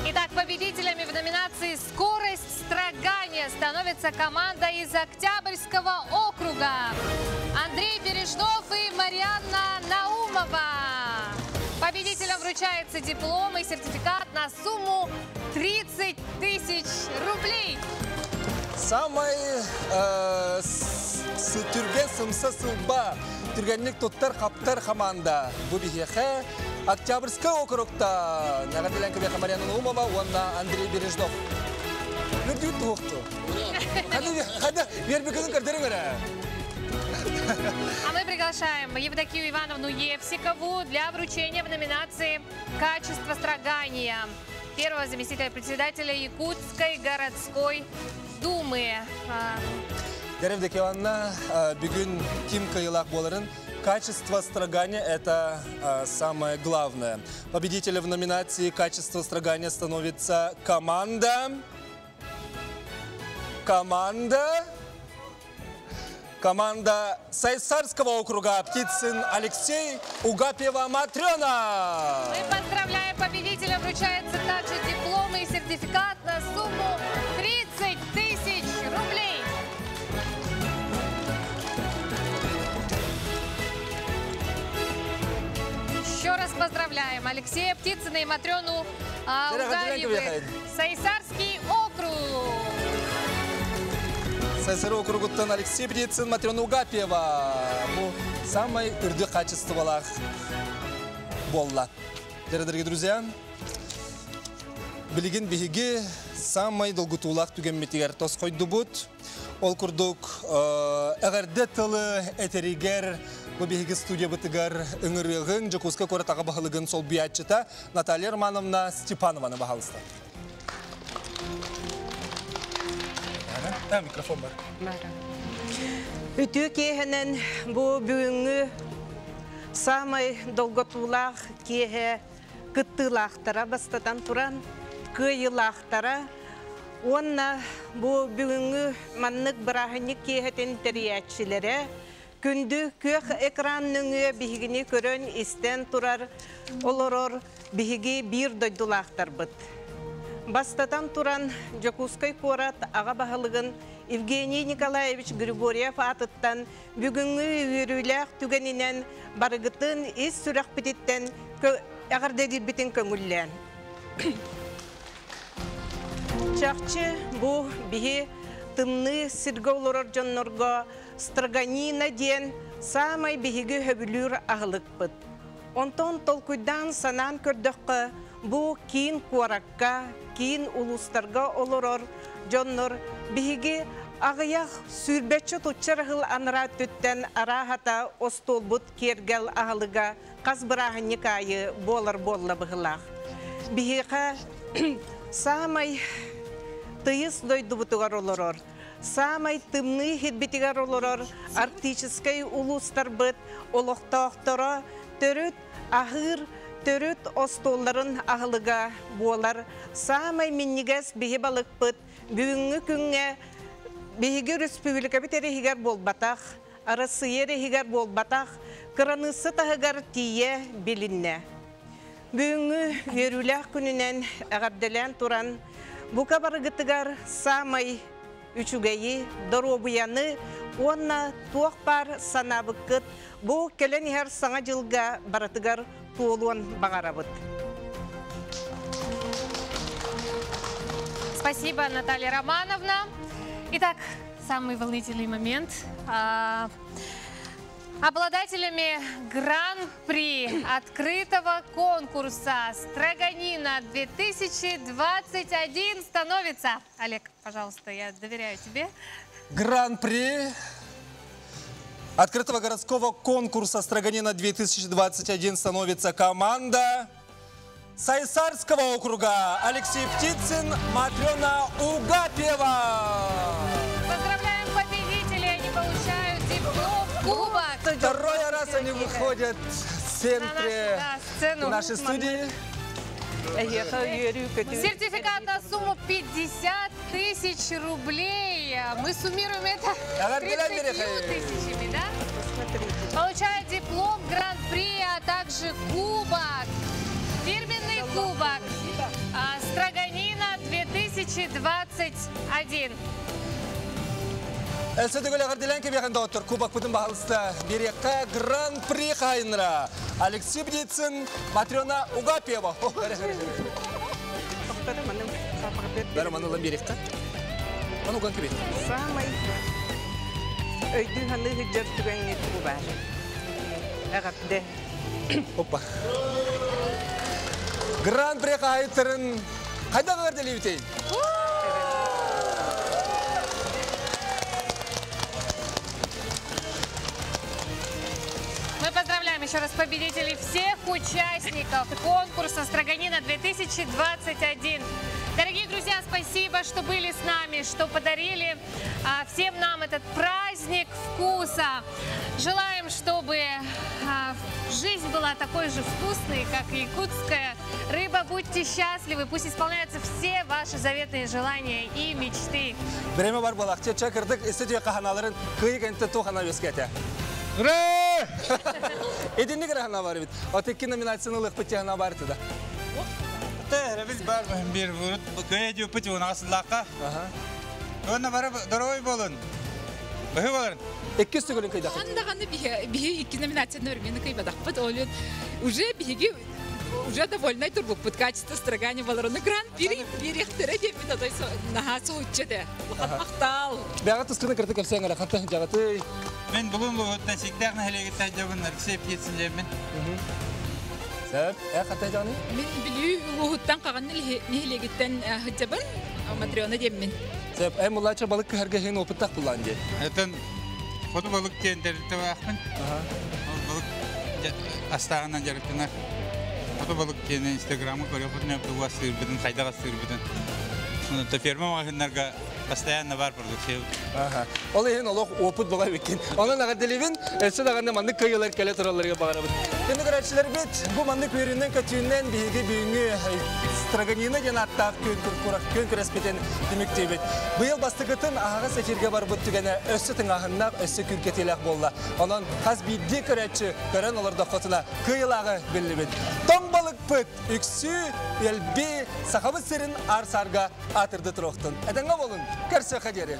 Итак, победителями в номинации «Скорость строгания» становится команда из Октябрьского округа. Андрей Бережнов и Марианна Наумова. Победителям вручается диплом и сертификат на сумму 30 тысяч рублей. Самай түргэн сымса сылба түргэнник туттар хаптар команда. Бу биһиэхэ Октябрьскай округта эҕэрдэлээн кэлиэхэ Марьяна Наумова уонна Андрей Бережнов. Үрдүк туһукту. Хада, вербиканы көрдөрүң эрэ. А мы приглашаем Евдокию Ивановну Евсикову для вручения в номинации «Качество строгания» первого заместителя председателя Якутской городской думы. Дьэ, Ивановна, бүгүн ким кыайыылаах буоларын Качество строгания – это самое главное. Победителем в номинации «Качество строгания» становится команда... Команда... Команда Сайсарского округа Птицын Алексей Угапьева Матрена. Мы поздравляем победителя. Вручается также диплом и сертификат на сумму 30 тысяч рублей. Еще раз поздравляем Алексея Птицына и Матрёну Угарьевых. Сайсарский округ. Сайсары округуттан Алексей Птицын, Матрена Угапьева. Бу самай үрдүк хаачыстыбалаах буолла. Дорогие друзья, билигин биһиги самай долгутуулаах түгэммитигэр тосхойдубут. Ол курдук эҕэрдэ тылы этэригэр бу биһиги студиябытыгар ыҥырыаҕыҥ Дьокуускай куорат аҕа баһылыгын солбуйааччыта Наталья Романовна Степанованы баһаалыста. Микрофон бар. Үтүө киэһэнэн бу бүгүҥҥү самай долготуулаах киэһэ кыттыылаахтара бастатан туран кыайыылаахтара уонна бу бүгүҥҥү маннык бырааһынньык киэһэтин тэрийээччилэрэ күндү күөх экран нөҥүө биһигини көрөн истэн турар олорор биһиги биир дойдулаахтарбыт. Бастатан туран Дьокуускай куорат аҕа баһылыгын Евгений Николаевич Григорьев аатыттан бүгүҥҥү үөрүүлээх түгэнинэн барыгытын ис сүрэхпититтэн эҕэрдэлиирбитин көҥүллээн. Чахчы бу биһи тымныы сиргэ олорор дьоннорго строганина диэн саамай биһиги сөбүлүүр аһылыкпыт. Онтон толкуйдаан санаан көрдөххө, Бу киин куоракка, киин улуустарга олорор дьоннор биһиги аҕыйах сүүрбэччэ тучча ыһыл анараа өттүттэн арааһата остуолбут киэргэл аһылыга хас бырааһынньык аайы буолар буолла быһылаах. Биһиэхэ саамай тыйыс дойдубутугар олорор, саамай тымныы сирбитигэр олорор арктическай улуустарбыт олохтоохторо төрүт аһыыр төрүт остуолларын аһылыга буолар саамай минньигэс биһи балыкпыт бүгүҥҥү күҥҥэ биһиги өрөспүүбүлүкэбит эрэ иһигэр буолбатах, Арассыыйа эрэ иһигэр буолбатах, кыраныысса таһыгар тиийэ билиннэ. Бүгүҥҥү үөрүүлээх күнүнэн эҕэрдэлээн туран, бука барыгытыгар саамай үчүгэйи, доруобуйаны уонна туох баар санаабыккыт бу кэлэн иһэр Саҥа дьылга барытыгар туолуон баҕарабыт. Спасибо, Наталья Романовна. Итак, самый волнительный момент. Обладателями Гран-при открытого конкурса «Строганина 2021» становится... Олег, пожалуйста, я доверяю тебе. Гран-при открытого городского конкурса «Строганина 2021» становится команда Сайсарского округа. Алексей Птицын, Матрена Угапьева. Поздравляем победителей, они получают диплом, кубок. Второй раз они выходят в центре на нашу, да, сцену. нашей студии. Сертификат на сумму 50 тысяч рублей. Мы суммируем это 30 тысячами, да? Получает диплом Гран-при, а также кубок. Фирменный кубок Строганина 2021. Өссө төгүл эҕэрдэлээн кэбиэхин доҕоттор кубокпытын баһалыста биэриэххэ Гран-при хаайыннара Алексей Птицын, Матрена Угапьева. Бары маны ылан биэриэххэ. Маны уган кэбиэх. Самай өйдүү ханыы сылдьар түгэҥҥит бу баар. Эҕэрдэ. Опа. Гран-при хаайыттарын хайдах эҕэрдэлиибитий? Мы поздравляем еще раз победителей всех участников конкурса «Строганина 2021». Дорогие друзья, спасибо, что были с нами, что подарили всем нам этот праздник вкуса. Желаем, чтобы жизнь была такой же вкусной, как и якутская рыба. Будьте счастливы, пусть исполняются все ваши заветные желания и мечты. Время бар балакча чакырдык истетүе каханаларын кыйык энте тухана вескете. Ура! Эдинник рахана бар бит. Отекки номинацияны ылык бит бар туда. Biz бар bir vurut көе жупыт унасыллакка. Онна бары дорогой болун. Быһы болун. Иккис төгүлүн кыйдак. Андаганы биһи икки номинацияны өрмени кыйбадакпыт. Олен уже биһиги уже довольны турбуппут качество строгани баларыны гран бири бирехтере деп бит атай наха соуччете. Мактал. Бяга тускыны кырты кепсең ара хатта жагаты. Мен булун лугуттан сиктәк нәһлегеттә жабын Алексей Птицын жебин. Сәп, хатта жаганы? Мен билүү лугуттан каган нәһлегеттән хыджабын Матрена деммин. Сәп, муллача балык кыһарга хин опыттак буллан ди. Этен фото балык тендерте вахмын. Ол балык астагынан жарыптына. Фото балык тенен инстаграмы көрөп не туга сырбытын, кайдага сырбытын. Та ферма магазиннарга постоянно бар продукция. Ага. Ол ехин олох опыт була беккен. Онон агаделибин, өссө даганы маннык кыйылар келе туралларга багарабыт. Кенде көрәчилер бит, бу маннык үйрүннен көтүүннен биһиги бүгүнгү строганина диэн аттаах күн күн күрэспитин түмүктүүбүт. Быйыл бастыкытын аһаҕас эфирге барбыт түгэнэ өссө тыҥааһыннаах, өссө күркэтиилээх буолла. Онон хас биирдии көрөөччү көрөн олордоххутуна кыйылааҕы биллибит. Тоҥ балыкпыт үксүү элби сахабыт сирин ар-сарга атырды туруохтун. Этэҥҥэ болун, көрсүөххэ диэри.